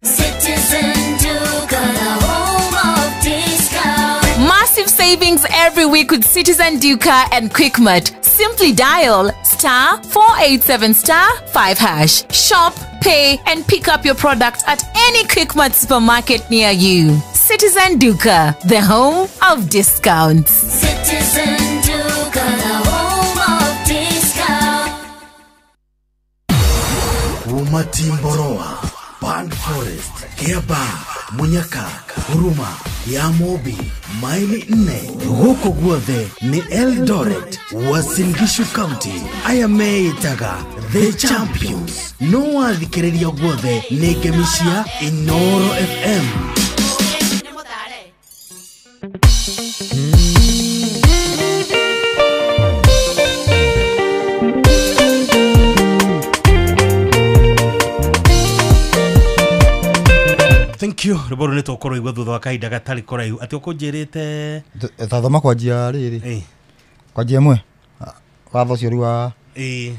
Citizen Duka, the home of discount. Massive savings every week with Citizen Duka and Quickmart. Simply dial *487*5#. Shop, pay, and pick up your product at any Quickmart supermarket near you. Citizen Duka, the home of discounts. Citizen Duka, the home of discount. Umatimboroa, Band Forest, Kiaba, Munyaka, Huruma, Yamobi, maili 4 gũkũ guothe nĩ Eldoret, Uasin Gishu County. Aya meĩtaga The Champions. No wathikĩrĩria guothe nĩ ngemi cia Inoro FM. Thank you. Rũboro nĩ tũkorwo igua thutha wa kahinda gatarĩ kũraihu. Atĩ ũkũnjĩrĩte tathoma kwanjia rĩrĩ. Kwanjia ĩmwe. Watho ũcio rĩu wa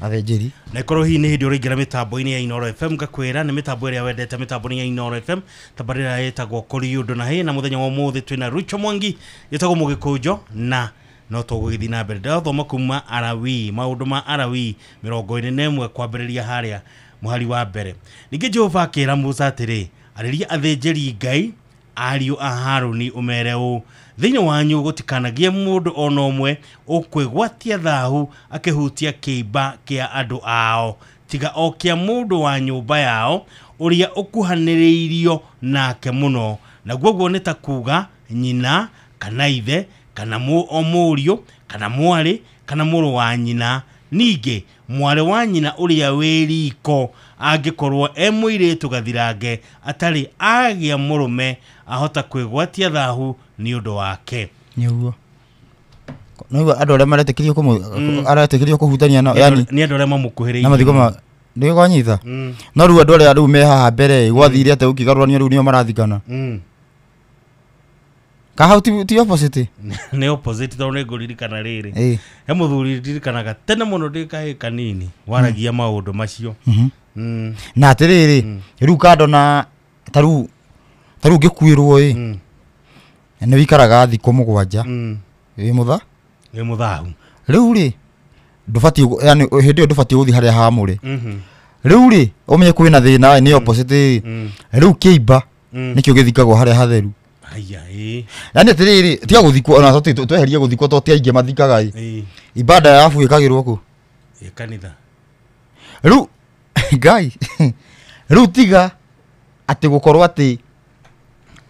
athĩnjĩri. Na ikorwo hihi nĩ hĩndĩ ũraingĩra mĩtambo-inĩ ya Inoro FM ngakwĩra nĩ mĩtambo ĩrĩa wendete mĩtambo-inĩ ya Inoro FM tabarĩra ĩtagwo Kũrĩ Ũndũ na hĩ na mũthenya wa ũmũthĩ twĩna Rucho Mwangi ĩtagwo Mũgĩkũnjo na no tũgũgĩthiĩ na mbere. Ndĩrathoma kuma Arawi, maũndũ ma Arawi 41 kwambĩrĩria harĩa mũhari wa mbere. Ningĩ Jehova akĩra Musa atĩrĩ, arĩria athĩnjĩri Ngai ariũ a Harũni ũmere ũũ, thĩinĩ wanyu gũtikanagie mũndũ ona ũmwe ũkwĩgwatia thahu akĩhutia kĩimba kĩa andũ ao, tiga o kĩa mũndũ wa nyũmba yao ũrĩa ũkuhanĩrĩirio nake mũno, naguo guo nĩ ta kuga nyina kana ithe kana o mũriũ kana mwarĩ kana mũrũ wa nyina. Ningĩ mwarĩ wa nyina ũrĩa wĩ riko angĩkorwo e mũirĩtu gathirange atarĩ agĩa mũrũme ahota kwĩgwatia thahu nĩ ũndũ wake. Nĩguo. Nĩguo andũ arĩa maretĩkĩrio aretĩkĩrio kũhutania nao, yani nĩ andũ arĩa mamũkuhĩrĩirie. Na mathiko ma nĩ kwanyita. No rĩu andũ arĩa rĩu me haha mbere gwathire atĩ ũkĩgarũranio rĩu nĩo marathikana. Kahau ti opposite. Nĩ opposite tondũ nĩ ngũririkana rĩrĩ. He mũthuri ndirikanaga tene mũno ndĩ kahĩĩ kanini waragia maũndũ macio. Na atĩrĩrĩ rĩu kando na ta rĩu ũngĩkuĩrwo ĩ nĩ wĩikaraga thikũ 7 wĩ mũtha wĩ mũthahu. Rĩu rĩ ndũbatiĩ, yani hĩndĩ ĩyo ndũbatiĩ gũthiĩ harĩa hamũre. Rĩu rĩ ũmenye kwĩna thĩna nĩ opposite. Rĩu kĩimba nĩkĩo gĩthikagwo harĩa hatheru. Aya Yani atĩrĩrĩ tiga gũthikwo ona tweherie gũthikwo to ti aingĩ mathikaga ĩ. Ibada ya abu ĩkagĩrwo kũ? Ĩ kanitha. Rĩu Ngai rĩu tiga atĩ gũkorwo atĩ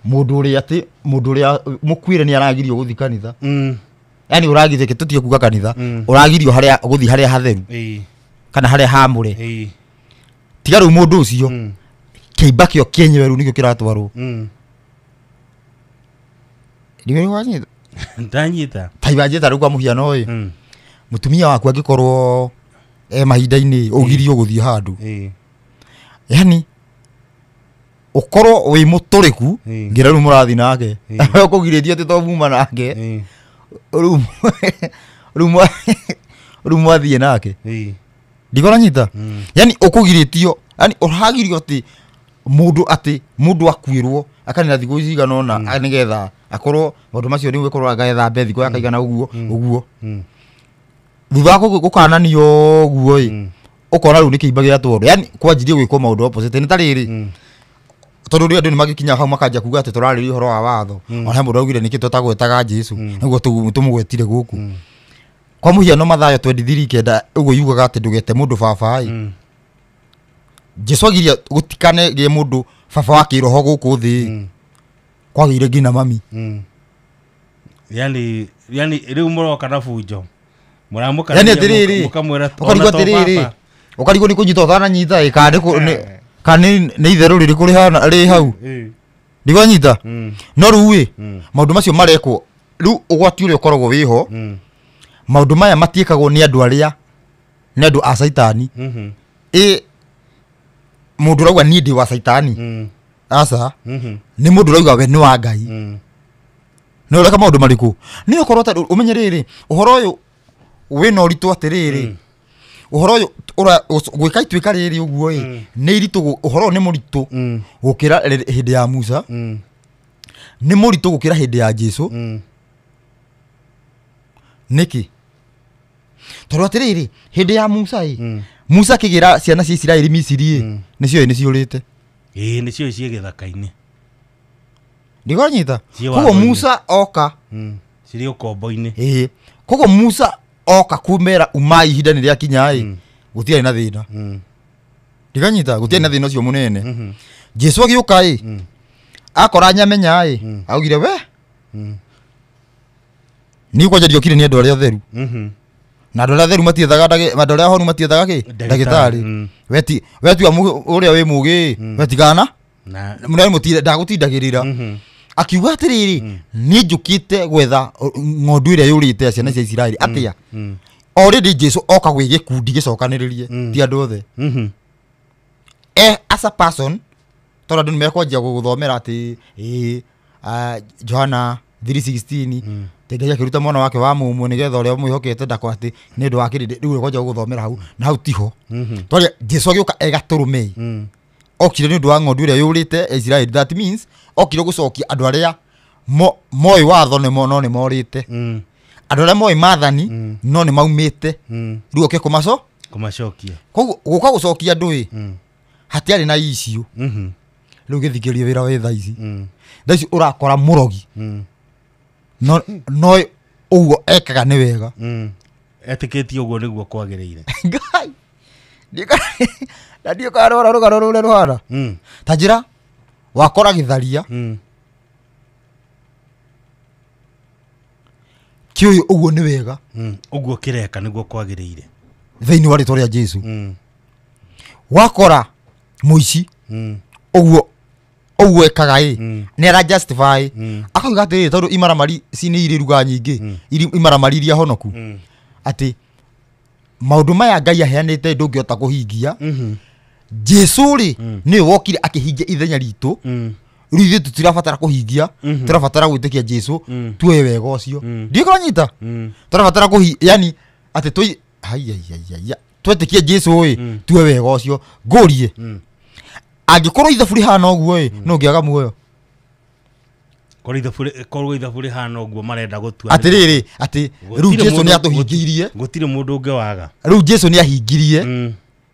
mũndũ ũrĩa atĩ mũndũ ũrĩa mũkuire nĩ aragirio gũthiĩ kanitha. Yani ũragirio tũtige kuga kanitha, ũragirio harĩa gũthiĩ harĩa hatheru kana harĩa hamũre. Tiga rĩu mũndũ ũcio kĩimba kĩo kĩenyewe rĩu nĩkĩo kĩratwarwo. Ndiwe wanyita. Ndanyita. Taibanjita rĩu kwa mũhiano ĩ. Mũtumia waku angĩkorwo mahinda-inĩ ũgirio gũthiĩ handũ. Yani ũkorwo wĩ mũtũrĩku ngira rĩu mũrathiĩ nake. Ũkũgirĩtio atĩ to muma nake. Rĩu mwathiĩ nake. Ndigora nyita. Yani ũkũgirĩtio, yani ũragirio atĩ mũndũ akuĩrwo akanina thikũ cigana ũna nĩgetha akorwo maũndũ macio rĩu ĩkorwo agethambe thikũ akaigana ũguo ũguo. Thutha wa gũkananio ũguo ĩ ũkona rĩu nĩ kĩimba gĩatwarwo. Yani kwanjirie gwĩkwo maũndũ opposite nĩ ta rĩrĩ tondũ rĩu andũ nĩ magĩkinya hau makanjia kuga atĩ tũrarĩria ũhoro wa watho. Ona he mũndũ augire nĩkĩ tũtagwetaga Jesũ nĩguo tũmũgwetire gũkũ. Kwa mũhiano Mathayo 23:9 ũguo yugaga atĩ ndũgete mũndũ baba ĩ. Jesũ agiria gũtikanegĩe mũndũ baba wa kĩroho gũkũ thĩ. Kwagĩire nginya mami. Yani rĩu mũroka na bunjo. Mũramũka. Yani atĩrĩrĩ, mũkamwĩra ũkarigwo atĩrĩrĩ, ũkarigwo nĩ kũnyita ũtananyita ĩ, kana kana nĩ itherũ rĩrĩkũ rĩhana rĩ hau. Ndigwanyita. No rĩu ĩ, maũndũ macio marekwo rĩu ũgwati ũrĩa ũkoragwo wĩho, maũndũ maya matiĩkagwo nĩ andũ arĩa nĩ andũ a caitani. Ĩ mũndũ ũrauga niĩ ndĩ wa caitani, aca, nĩ mũndũ ũrauga we nĩ wa Ngai. Nĩ ũreka maũndũ marĩkũ? Nĩ ũkorwo ta ũmenye rĩrĩ, ũhoro ũyũ wĩna ũritũ atĩrĩrĩ, ũhoro ũyũ gwĩka ituĩka rĩrĩ ũguo ĩ, nĩ iritũ, ũhoro ũyũ nĩ mũritũ gũkĩra hĩndĩ ya Musa, nĩ mũritũ gũkĩra hĩndĩ ya Jesu. Nĩkĩ? Tondũ atĩrĩrĩ, hĩndĩ ya Musa ĩ, Musa akĩgĩra ciana cia Isiraeli Misiri ĩ, nĩcio nĩciũrĩte. Ĩĩ, nĩcio ciĩ gĩthaka-inĩ. Ndigonyita. Koguo Musa oka cirĩ ũkombo-inĩ. Ĩĩ. Koguo Musa oka kumera umai ihinda nĩ rĩakinya ĩ, gũtiarĩ na thĩna. Ndiganyita, gũtiarĩ na thĩna ũcio mũnene. Jesu agĩũka ĩ, akora nyamenya ĩ, augire we niĩ kwanja ndiokire nĩ andũ arĩa atheru. Na andũ arĩa atheru matiethaga andũ arĩa ahonu matiethaga kĩ? Ndagĩtarĩ. Wetua ũrĩa wĩ mũgĩ, wetigana mũrĩa mũtire ndagũtindagĩrĩra. Akiuga atĩrĩrĩ, niĩ njũkĩte gwetha ng'ondu ĩrĩa yũrĩte ya ciana cia Isiraeli. Atĩa? Already Jesu oka gwĩ gĩkundi gĩcokanĩrĩrie, ti andũ othe. As a person, tondũ andũ nĩmekwanjia gũgũthomera atĩ Johana 3:16, Ngai akĩruta mwana wake wa mũmwe nĩgetha ũrĩa ũmwĩhokete ndako atĩ nĩ ũndũ wa kĩrĩndĩ. Rĩu ũkwanjia gũgũthomera hau, na hau tiho. Twaria Jesu agĩũka e gatũrũme, okire nĩ ũndũ wa ng'ondu ĩrĩa yũrĩte ya Isiraeli. That means okire gũcokia andũ arĩa moĩ watho no nĩ morĩte, andũ arĩa moĩ maathani no nĩ maumĩte, rĩu oke kũmacokia. Koguo gũka gũcokia andũ ĩ, hatiarĩ na issue. Rĩu gĩthikĩrie wĩra wĩ thaa ici. Thaa ici ũrakora mũrogi no ũguo ekaga nĩ wega. Etĩkĩtie ũguo nĩguo kwagĩrĩire. Ngai. Na ndiũ karora rũgano rũrĩa rũhana. Ta njĩra wakora gĩtharia kĩũyũ ũguo nĩ wega. Ũguo kĩreka nĩguo kwagĩrĩire thĩinĩ wa rĩtwa rĩa Jesu. Wakora mũici ũguo ũguo ekaga ĩ, nĩ ara justify, akauga atĩrĩrĩ, tondũ imaramari ci nĩ irĩ ruga nyingĩ, imaramari iria honoku, atĩ maũndũ maya Ngai aheanĩte ndũngĩhota kũhingia. Jesu rĩ nĩwe wokire akĩhingia ithenya ritũ. Rĩu ithuĩ tũtirabatara kũhingia, tũrabatara gwĩtĩkia Jesu tuoye wega ũcio. Ndiũkũranyita? Tũrabatara yani atĩ tũi haiya twetĩkie Jesu ĩ, tuoye wega ũcio. Ngũrie, angĩkorwo ithabu rĩhana ũguo ĩ, no ũngĩaga muoyo. Korwo ithabu rĩhana ũguo marenda gũtua atĩrĩrĩ, atĩ rĩu Jesu nĩ atũhingĩirie, gũtirĩ mũndũ ũngĩwaga. Rĩu Jesu nĩ ahingirie,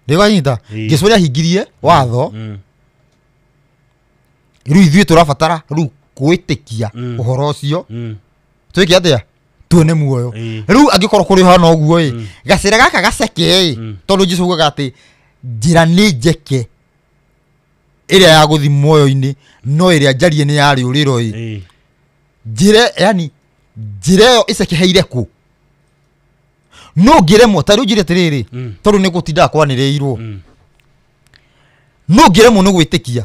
nĩwanyita? Jesu nĩ ahingirie watho. Rĩu ithuĩ tũrabatara rĩu gwĩtĩkia ũhoro ũcio, twĩke atĩa? Tuone muoyo. Rĩu angĩkorwo kũrĩ hana ũguo ĩ, gacĩra gaka gaceke ĩ, tondũ Jesu augaga atĩ njĩra nĩ njeke ĩrĩa ya gũthiĩ muoyo-inĩ, no ĩrĩa njarie nĩ ya rĩũrĩro ĩ. Njĩra, yani njĩra ĩyo ĩcekeheire kũ? No ngĩremwo, ta rĩu njĩre atĩrĩrĩ, tondũ nĩ gũtindaga kwanĩrĩirwo, no ngĩremwo nĩ gwĩtĩkia.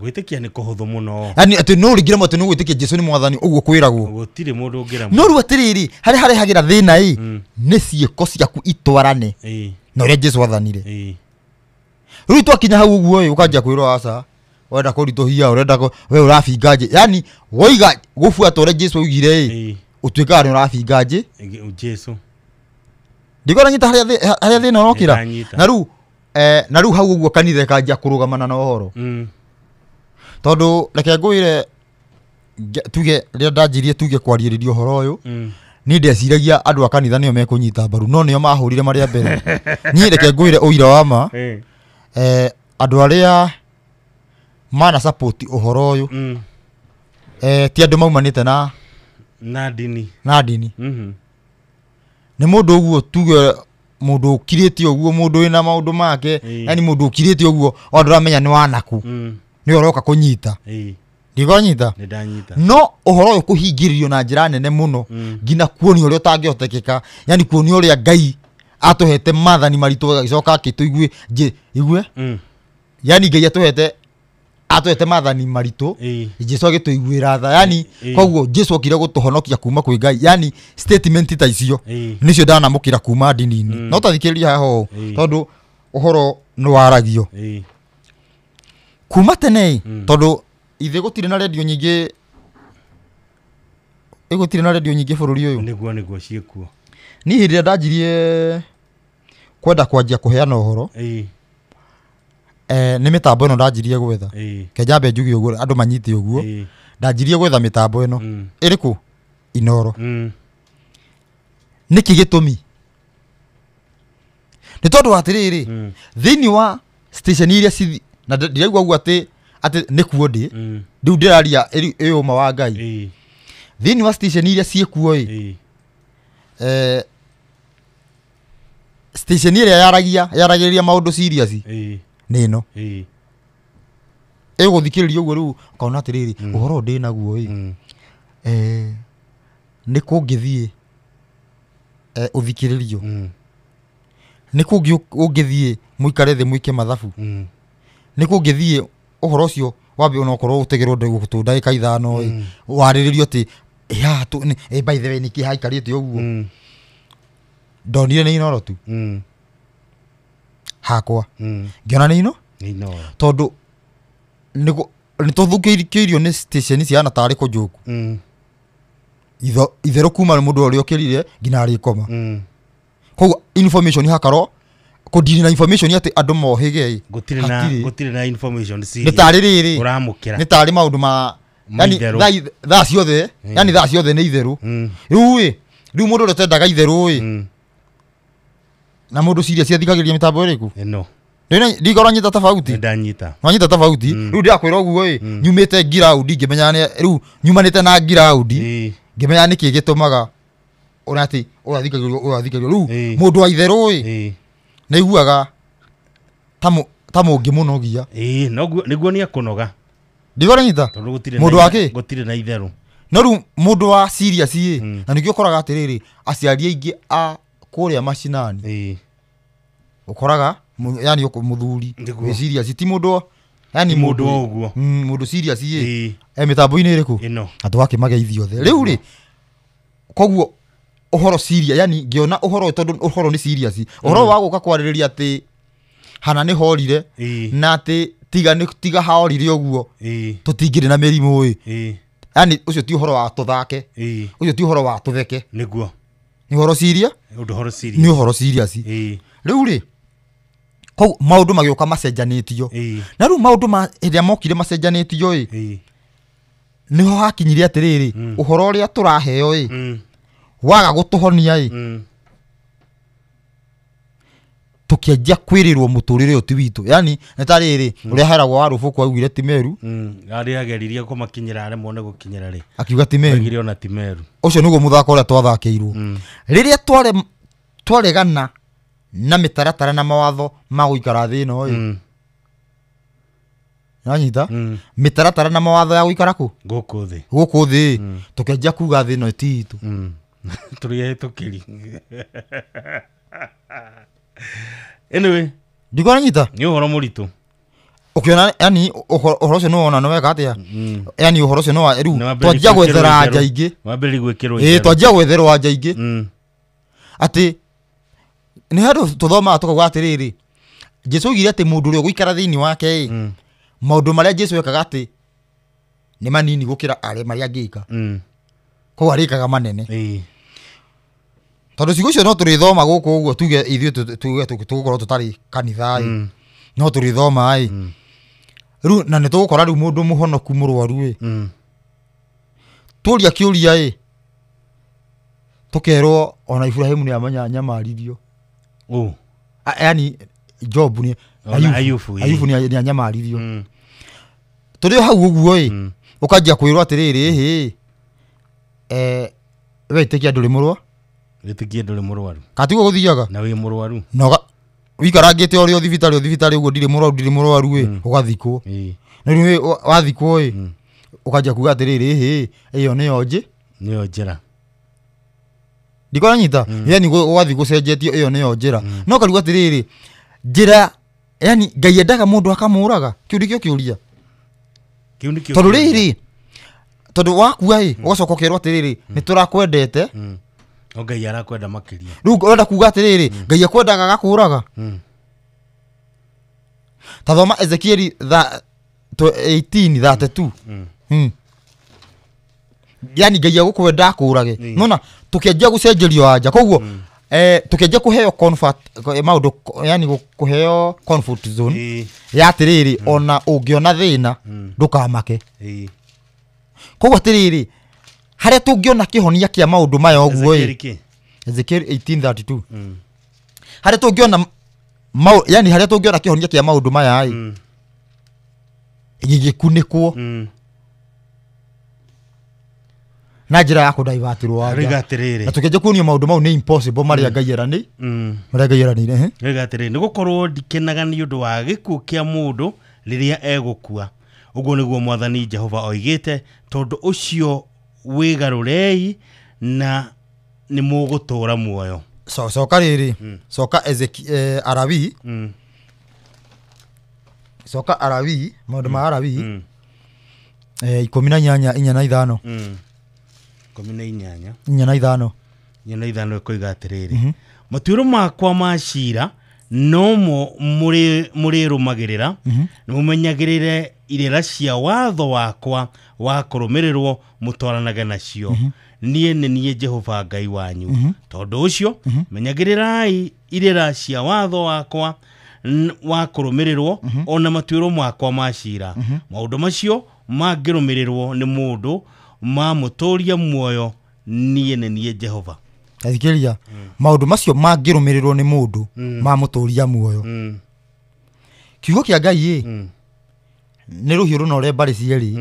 Gwĩtĩkia nĩ kũhũthũ mũno. Yani atĩ no rĩngĩremwo atĩ nĩ gwĩtĩkia Jesu nĩ mwathani ũguo kwĩragwo. Gũtirĩ mũndũ ũngĩremwo. No rĩu atĩrĩrĩ, harĩa harehagĩra thĩna ĩ, nĩ ciĩko ciaku itwarane na ũrĩa Jesu athanire. Rĩu twakinya hau ũguo ĩ, ũkanjia kwĩrwo aca, ũrenda kũritũhia, ũrenda we ũrabinga nje. Yani woiga gũbuata ũrĩa Jesu augire ĩ, ũtuĩkaga nĩ ũrabinga nje Jesu. Ndikũranyita harĩa thĩna ũrokĩra. Na rĩu na rĩu hau ũguo kanitha ĩkanjia kũrũgamana na ũhoro. Tondũ reke ngwĩre tuge rĩrĩa ndanjirie tuge kwarĩrĩria ũhoro ũyũ, niĩ ndeciragia andũ a kanitha nĩo mekũnyita mbaru, no nĩo mahũrire marĩa mbere. Niĩ reke ngwĩre ũira wa ma, andũ arĩa mana support ũhoro ũyũ, ti andũ maumanĩte na ndini. Na ndini. Nĩ mũndũ ũguo tuge mũndũ ũkirĩte ũguo, mũndũ wĩna maũndũ make, yani mũndũ ũkirĩte ũguo, o ndũramenya nĩ wanaku, nĩwe ũroka kũnyita. Ndigonyita Nĩ ndanyita. No ũhoro ũyũ kũhingĩrĩrio na njĩra nene mũno nginya kuonio ũrĩa ũtangĩhotekeka, yani kuonio ũrĩa Ngai atũhete maathani maritũ agĩcoka akĩtũigue igue yani Ngai atũhete maathani maritũ, Jesu agĩtũiguĩra tha, yani koguo Jesu okire gũtũhonokia kuma kwĩ Ngai, yani statement ta icio nĩcio ndanamũkĩra kuma ndini-inĩ. No tathikĩrĩria haha ũũ tondũ ũhoro nĩ waragio kuma tene, tondũ ithe gũtirĩ na redio nyingĩ, gũtirĩ na redio nyingĩ bũrũri ũyũ. Nĩguo ciĩkuo. Niĩ hĩndĩ ĩrĩa ndanjirie kwenda kwanjia kũheana ũhoro, nĩ mĩtambo ĩno ndanjirie gwetha. Ke njambe njuge ũguo andũ manyite ũguo. Ndanjirie gwetha mĩtambo ĩno ĩrĩkũ? Inoro. Nĩkĩ gĩtũmi? Nĩ tondũ atĩrĩrĩ, thĩinĩ wa station iria na ndiraigua ũguo atĩ nĩkuo ndĩ, rĩu ndĩraria ĩ ũma wa Ngai. Thĩinĩ wa station iria ciĩkuo ĩ, station ĩrĩa yaragĩrĩria maũndũ serious nĩ ĩno. Ĩgũthikĩrĩria ũguo rĩu ũkaona atĩrĩrĩ, ũhoro ndĩ naguo ĩ, nĩ kũngĩthiĩ ũthikĩrĩrio, nĩ kũngĩ ũngĩthiĩ mũikare thĩ mũike mathabu, nĩ kũngĩthiĩ ũhoro ũcio wambe onokorwo ũtegerwo gũtũ ndagĩka 5 ĩ, warĩrĩrio atĩ haha by the way nĩkĩ haikarĩte ũguo. Ndonire nĩ Inoro tu hakwa, ngĩona nĩ Inoro tondũ nĩ tũthũkĩirio nĩ station cihana tarĩ kũnjũku itherũ kuma mũndũ ũrĩa ũkĩrire nginya arĩkoma. Koguo information hakarwo kũndiri na information atĩ andũ mohĩge gũtirĩ na information nĩ tarĩ rĩrĩ ũramũkĩra, nĩ tarĩ maũndũ ma yani thaa ciothe, yani thaa ciothe nĩ itherũ. Rĩu ĩ, rĩu mũndũ ũrĩa ũtendaga itherũ ĩ, na mũndũ serious athikagĩrĩria mĩtambo ĩrĩkũ? Ĩno. Ndigora nyita tofauti. Ndanyita. Wanyita tofauti. Rĩu ndĩrakwĩra ũguo ĩ, nyumĩte ngiraundi ngĩmenya rĩu nyumanĩte na ngiraundi ngĩmenya nĩkĩ gĩtũmaga ũrĩa atĩ ũrathikagĩrĩrio rĩu mũndũ wa itherũ ĩ, nĩaiguaga ta mũngĩmũnogia. Nĩguo nĩekũnoga. Ndigora nyita mũndũ wa kĩ? Gũtirĩ na itherũ. No rĩu mũndũ wa serious ĩ, na nĩkĩo ũkoraga atĩrĩrĩ, aciari aingĩ a kũrĩa macinani ũkoraga yani mũthuri wĩ serious ti mũndũ, yani mũndũ ũguo mũndũ serious ĩ, mĩtambo-inĩ ĩrĩkũ? Ĩno. Na tũgakĩmageithia othe. Rĩu rĩ, koguo ũhoro serious, yani ngĩona ũhoro tondũ ũhoro nĩ serious, ũhoro wa gũka kwarĩrĩria atĩ hana nĩ horire na atĩ tiga haorire ũguo tũtingĩrĩ na mĩrimũ ĩ, yani ũcio ti ũhoro wa tũthake, ũcio ti ũhoro wa tũtheke. Nĩguo. Nĩ ũhoro serious? Nĩ ũhoro serious. Rĩu rĩ, koguo maũndũ magĩũka macenjanĩtio. Na rĩu maũndũ ma hĩndĩ ĩrĩa mokire macenjanĩtio ĩ, nĩho hakinyire atĩrĩrĩ, ũhoro ũrĩa tũraheo ĩ, waga gũtũhonia ĩ, tũkĩanjia kwĩrĩrwo mũtũrĩre ũyũ ti witũ. Yani nĩ ta rĩrĩ, ũrĩa heragwo wa rũbũkũ augire ti Meru, arĩa ageririe kũmakinyĩra aremwo nĩ gũkinyĩra rĩ, akiuga ti Meru, oigire ona ti Meru. Ũcio nĩguo mũthako ũrĩa twathakĩirwo. Rĩrĩa twaregana na mĩtaratara na mawatho ma gũikara thĩ ĩno ĩ, nanyita mĩtaratara na mawatho ya gũikara kũ? Gũkũ thĩ. Gũkũ thĩ, tũkĩanjia kuga thĩ ĩno ti itũ. Tũrĩ ahĩtũkĩri. Anyway, ndikuona nyita? Nĩ ũhoro mũritũ. Ũkĩona yani ũhoro ũcio nĩwona nĩ weka atĩa? Yani ũhoro ũcio nĩ rĩu twanjia gwethera anja ingĩ. Wambĩrĩria gwĩkĩrwo itherũ. Twanjia gwetherwo anja ingĩ. Atĩ nĩ handũ tũthomaga tũkauga atĩrĩrĩ, Jesu oigire atĩ mũndũ ũrĩa ũgũikara thĩinĩ wake ĩ, maũndũ marĩa Jesu ekaga atĩ nĩ manini gũkĩra marĩa angĩka. Koguo arĩkaga manene. Tondũ ciugo icio no tũrĩthoma gũkũ ũguo tuge ithuĩ tuge tũgũkorwo tũtarĩ kanitha ĩ, no tũrĩthoma ĩ. Rĩu na nĩ tũgũkora rĩu mũndũ mũhonoku mũrwaru ĩ, tũria kĩũria ĩ, tũkerwo ona Ibrahimu nĩ anyamaririo. Yani Job nĩ Ayubu nĩ anyamaririo. Tũrĩ o hau ũguo ĩ, ũkanjia kwĩrwo atĩrĩrĩ, ĩhĩ, we ĩtĩkia ndũrĩ mũrwaru. Wĩtĩkie ndũrĩ mũrwaru. Katiguo gũthiaga? Na wĩ mũrwaru. Na wikarangĩte ũrĩ o thibitarĩ ũguo ndirĩ mũrwaru ĩ, ũgathikwo. Na rĩu wathikwo ĩ, Ũkanjia kuga atĩrĩrĩ, hĩ, ĩyo nĩyo nĩyo njĩra. Ndikoranyita, yani ũgathiĩ gũcenjetio, ĩyo nĩyo njĩra. No ũkaigua atĩrĩrĩ, njĩra, yani Ngai endaga mũndũ akamũraga. Kĩu nĩkĩo kĩũria. Kĩu nĩkĩo Tondũ kĩũria. Rĩrĩ, tondũ wakua ĩ, ũgacoka ũkerwo atĩrĩrĩ, nĩ tũrakwendete. No Ngai arakwenda makĩria. Rĩu ũrenda kuga atĩrĩrĩ, Ngai akwendaga agakũraga. Ta thoma Ezekieli 18:32. Yani Ngai agũkwenda akũrage. Nona tũkĩanjia gũcenjerio anja, koguo tũkĩanjia kũheo comfort, maũndũ, yani kũheo comfort zone ya atĩrĩrĩ, ona ũngĩona thĩna ndũkamake. Koguo atĩrĩrĩ, harĩa tũngĩona kĩhonia kĩa maũndũ maya ũguo ĩ, Ezekieli kĩ? Ezekiel 18:32. Harĩa tũngĩona yani harĩa tũngĩona kĩhonia kĩa maũndũ maya ĩ, gĩgĩkunĩkwo na njĩra ya kũdaivatirwo anja. Rĩga atĩrĩrĩ. Na tũkĩanjia kuonio maũndũ mau nĩ impossible marĩa Ngai eranĩ marĩa Ngai eranĩire, ehe. Rĩga atĩrĩrĩ, nĩ gũkorwo ndikenaga nĩ ũndũ wa gĩkuũ kĩa mũndũ rĩrĩa egũkua. Ũguo nĩguo Mwathani Jehova oigĩte, tondũ ũcio wĩgarũrei na nĩ mũgũtũũra muoyo. So, coka rĩrĩ, coka Arawi. Coka Arawi, maũndũ ma Arawi. 18, 4 na 5. 18. 4 na 5. 4 na 5 ĩkoiga atĩrĩrĩ, matuĩro makwa ma cira nomo mũrĩrũmagĩrĩra, nĩ mũmenyagĩrĩre irĩra cia watho wakwa wa kũrũmĩrĩrwo, mũtwaranage nacio. Niĩ nĩ niĩ Jehova Ngai wanyu. Tondũ ũcio menyagĩrĩrai irĩra cia watho wakwa wa kũrũmĩrĩrwo, ona matuĩro makwa ma cira. Maũndũ macio mangĩrũmĩrĩrwo nĩ mũndũ mamũtũũria muoyo, niĩ nĩ niĩ Jehova. Thikĩrĩria, maũndũ macio mangĩrũmĩrĩrwo nĩ mũndũ mamũtũũria muoyo. Kiugo kĩa Ngai ĩ, nĩ rũhiũ rũnore mbarĩ cierĩ.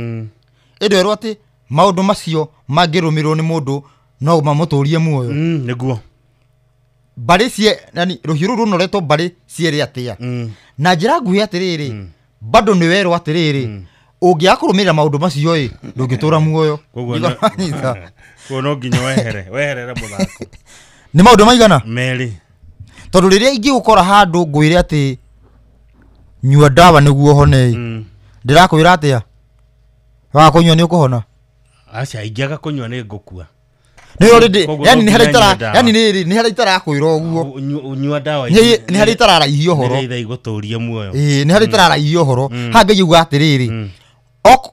Ĩndĩ werwo atĩ maũndũ macio mangĩrũmĩrĩrwo nĩ mũndũ no mamũtũũrie muoyo. Nĩguo. Mbarĩ cie, yani rũhiũ rũu rũnoretwo mbarĩ cierĩ atĩa? Na njĩra nguhĩ atĩrĩrĩ, bado nĩ werwo atĩrĩrĩ, ũngĩaga kũrũmĩrĩra maũndũ macio ĩ, ndũngĩtũũra muoyo. Koguo Ndigomanyita. Koguo no nginya weherere mũthako. Nĩ maũndũ maigana? Merĩ. Tondũ rĩrĩa ingĩgũkora handũ ngwĩre atĩ nyua ndawa nĩguo ũhone ĩ, ndĩrakwĩra atĩa? Waga kũnyua nĩ ũkũhona? Aca, ingĩaga kũnyua nĩ ngũkua. Nĩ already, Koguo yani no nĩ harĩa nginya itara, nyue ndawa. yani nĩ harĩa itarakwĩra ũguo. Nyua ndawa Nĩ harĩa itararaihia ũhoro. Nĩgetha igũtũrie muoyo. Ĩĩ, nĩ harĩa itararaihia ũhoro. Haha Ngai auga atĩrĩrĩ, ok,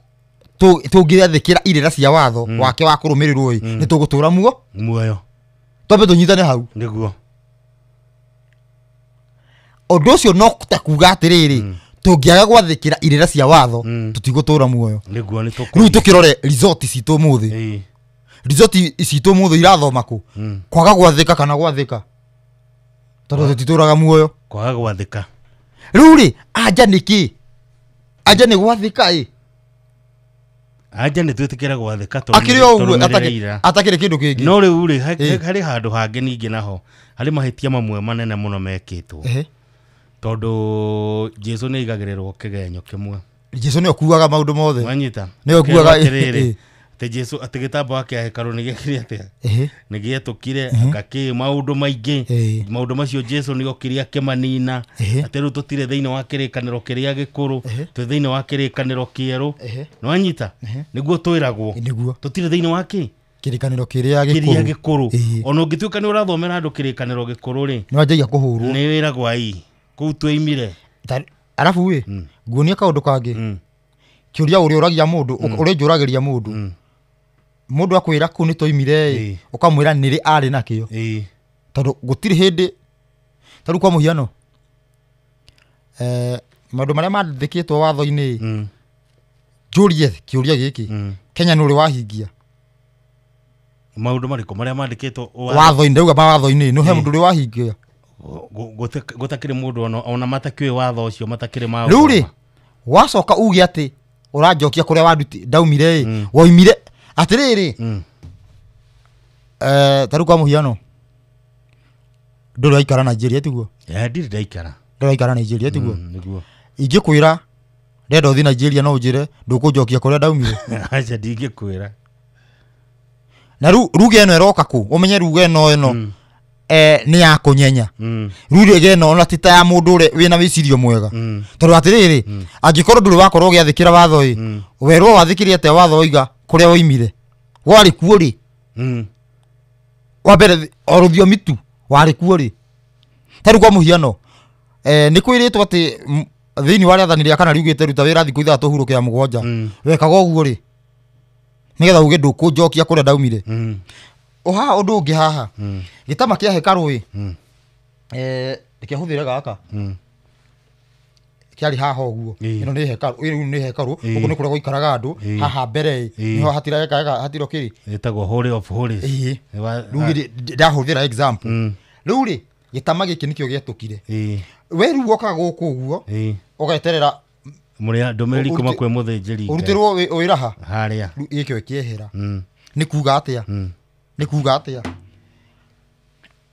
tũngĩathĩkĩra irĩra cia watho wake wa kũrũmĩrĩrwo ĩ, nĩ tũgũtũũra muoyo. Twambe tũnyitane hau. Nĩguo. Ũndũ ũcio no ta kuga atĩrĩrĩ, tũngĩaga gwathĩkĩra irĩra cia watho, tũtigũtũũra muoyo. Nĩguo, nĩ tũkũria. Rĩu tũkĩrore resort citũ ũmũthĩ. Resort citũ ũmũthĩ irathoma kũ? Kwaga gwathĩka kana gwathĩka? Tondũ tũtitũraga muoyo. Kwaga gwathĩka. Rĩu rĩ, anja nĩ kĩ? Anja nĩ gwathĩka ĩ? Anja nĩ twĩtĩkĩre gwathĩka Akĩrĩ o ũguo, tũrũmĩrĩre irĩra. atakĩrĩ kĩndũ kĩngĩ. No rĩu rĩ, harĩ handũ hangĩ ningĩ naho, harĩ mahĩtia mamwe manene mũno mekĩtwo. Tondũ Jesu nĩ aigagĩrĩrwo kĩgenyo kĩmwe. Jesu nĩ okuaga maũndũ mothe. Wanyita? Nĩ okuaga, Ũkerwo atĩrĩrĩ, atĩ Jesu, atĩ gĩtambaya kĩa hekarũ nĩ gĩekire atĩa? Nĩ gĩetũkire, akakĩ maũndũ maingĩ. Maũndũ macio Jesu nĩ okire akĩmanina. Atĩ rĩu tũtirĩ thĩinĩ wa kĩrĩkanĩro kĩrĩa gĩkũrũ, twĩ thĩinĩ wa kĩrĩkanĩro kĩerũ. Nĩ wanyita? Nĩguo twĩragwo. Nĩguo. Tũtirĩ thĩinĩ wa kĩ? Kĩrĩkanĩro kĩrĩa Kĩrĩa gĩkũrũ. gĩkũrũ. Ona ũngĩtuĩka nĩ ũrathomera andũ kĩrĩkanĩro gĩkũrũ rĩ, Nĩ wanjagia kũhũrwo. Nĩ wĩragwo ai, kũu twĩimire. Arabu ĩ, nguonia kaũndũ kangĩ. Kĩũria ũrĩa ũragia mũndũ, ũrĩa njũragĩria mũndũ. Mũndũ akwĩra kũu nĩ twaimire ĩ, ũkamwĩra nĩrĩ arĩ nakĩo. Tondũ gũtirĩ hĩndĩ, ta rĩu kwa mũhiano, maũndũ marĩa mandĩkĩtwo watho-inĩ ĩ, njũrie kĩũria gĩkĩ, Kenya nĩ ũrĩ wahingia? Maũndũ marĩkũ marĩa mandĩkĩtwo watho-inĩ? Ndauga mawatho-inĩ, nĩ he mũndũ ũrĩ wahingia? Gũtakĩrĩ mũndũ ona matakĩũĩ watho ũcio, matakĩrĩ ma Rĩu rĩ, wacoka uge atĩ ũranjokia kũrĩa wanduti ndaumire ĩ, woimire atĩrĩrĩ, ta rĩu kwa mũhiano, ndũrĩ waikara Nigeria tiguo? Ndirĩ ndaikara. Ndũrĩ waikara Nigeria tiguo? Nĩguo. Ingĩkwĩra Ndenda ũthiĩ Nigeria no ũnjĩre ndũkũnjokia kũrĩa ndaumire? Aca, ndingĩkwĩra. Na rĩu ruga ĩno ĩroka kũ? Ũmenye ruga ĩno nĩ ya kũnyenya. Ruga ĩno ona ti ta ya mũndũ ũrĩa wĩna wĩcirio mwega, tondũ atĩrĩrĩ, angĩkorwo ndũrĩ wakorwo ũgĩathĩkĩra watho ĩ, werwo wathĩkĩre atĩa watho woiga kũrĩa woimire warĩ kuo rĩ? Wa mbere, o rũthiomi tu warĩ kuo rĩ? Ta rĩu kwa mũhiano, nĩ kwĩrĩtwo atĩ thĩinĩ wa rĩathani rĩa kana riugĩte ruta wĩra thikũ 6 hurũke ya 7. Wekaga ũguo rĩ nĩgetha uge ndũkũnjokia kũrĩa ndaumire? O haha ũndũ ũngĩ haha, gĩtama kĩa hekarũ ĩ, reke hũthĩre gaka kĩarĩ haha ũguo. Ĩno nĩ hekarũ, ĩno nĩ hekarũ, gũkũ nĩ kũrĩa gũikaraga andũ. Haha mbere ĩ, nĩho hatireka hatiro kĩrĩ Ĩtagwo Holy of Holies. Ĩĩ. Rĩu rĩ, ndahũthĩra example, rĩu rĩ, gĩtama gĩkĩ nĩkĩo gĩetũkire. We rĩu wokaga gũkũ ũguo, ũgeterera Mũrĩa ndũmĩrĩri kuma kwĩ mũthĩnjĩri Ngai. Ũrutĩrwo wĩra ha? Harĩa. Rĩu gĩkĩo kĩehera. Nĩ kuga atĩa? Nĩ kuga atĩa?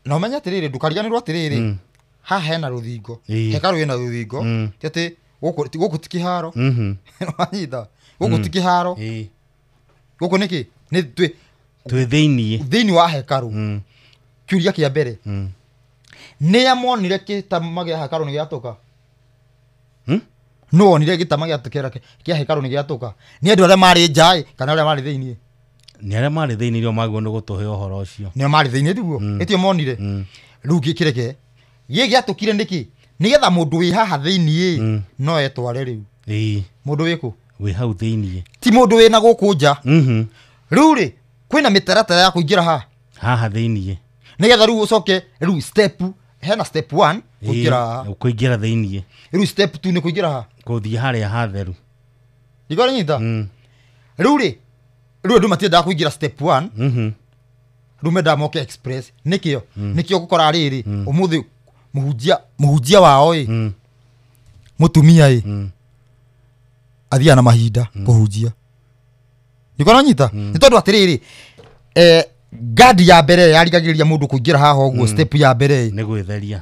Na ũmenye atĩrĩrĩ, ndũkariganĩrwo atĩrĩrĩ, haha hena rũthingo. Hekarũ ĩna rũthingo. Ti atĩ gũkũ ti kĩharo. Wanyita? Gũkũ ti kĩharo. Gũkũ nĩkĩ? Nĩ twĩ Twĩ thĩiniĩ. Thĩiniĩ wa hekarũ. Kĩũria kĩa mbere, nĩ amonire gĩtama gĩa hekarũ nĩ gĩatũka? Nũ wonire gĩtama kĩa hekarũ nĩ gĩatũka? Nĩ andũ arĩa marĩ nja ĩ, kana arĩa marĩ thĩiniĩ? Nĩ arĩa marĩ thĩiniĩ nĩo magĩrĩirwo nĩ gũtũhe ũhoro ũcio. Nĩo marĩ thĩiniĩ tiguo? Ĩtio monire. Rĩu kĩreke gĩ gĩatũkire nĩkĩ? Nĩgetha mũndũ wĩ haha thĩiniĩ no etware rĩu. Mũndũ wĩkũ? Wĩ hau thĩiniĩ. Ti mũndũ wĩna gũkũ nja. Rĩu rĩ, kwĩna mĩtaratara ya kũingĩra haha. Haha thĩiniĩ. Nĩgetha rĩu ũcoke rĩu step, hena step 1 kũingĩra haha. Kũingĩra thĩiniĩ. Rĩu step 2 nĩ kũingĩra haha. Kũthiĩ harĩa hatheru. Ndikora nyita? Rĩu rĩ, rĩu andũ matiendaga kũingĩra step 1. Rĩu mendaga moke express. Nĩkĩo? Nĩkĩo gũkora rĩrĩ, ũmũthĩ mũhunjia wao ĩ, mũtumia ĩ, athiaga na mahinda kũhunjia. Ndikora nyita? Nĩ tondũ atĩrĩrĩ, gadi ya mbere yarigagĩrĩria mũndũ kũingĩra haha ũguo, step ya mbere ĩ. Nĩ gwĩtheria.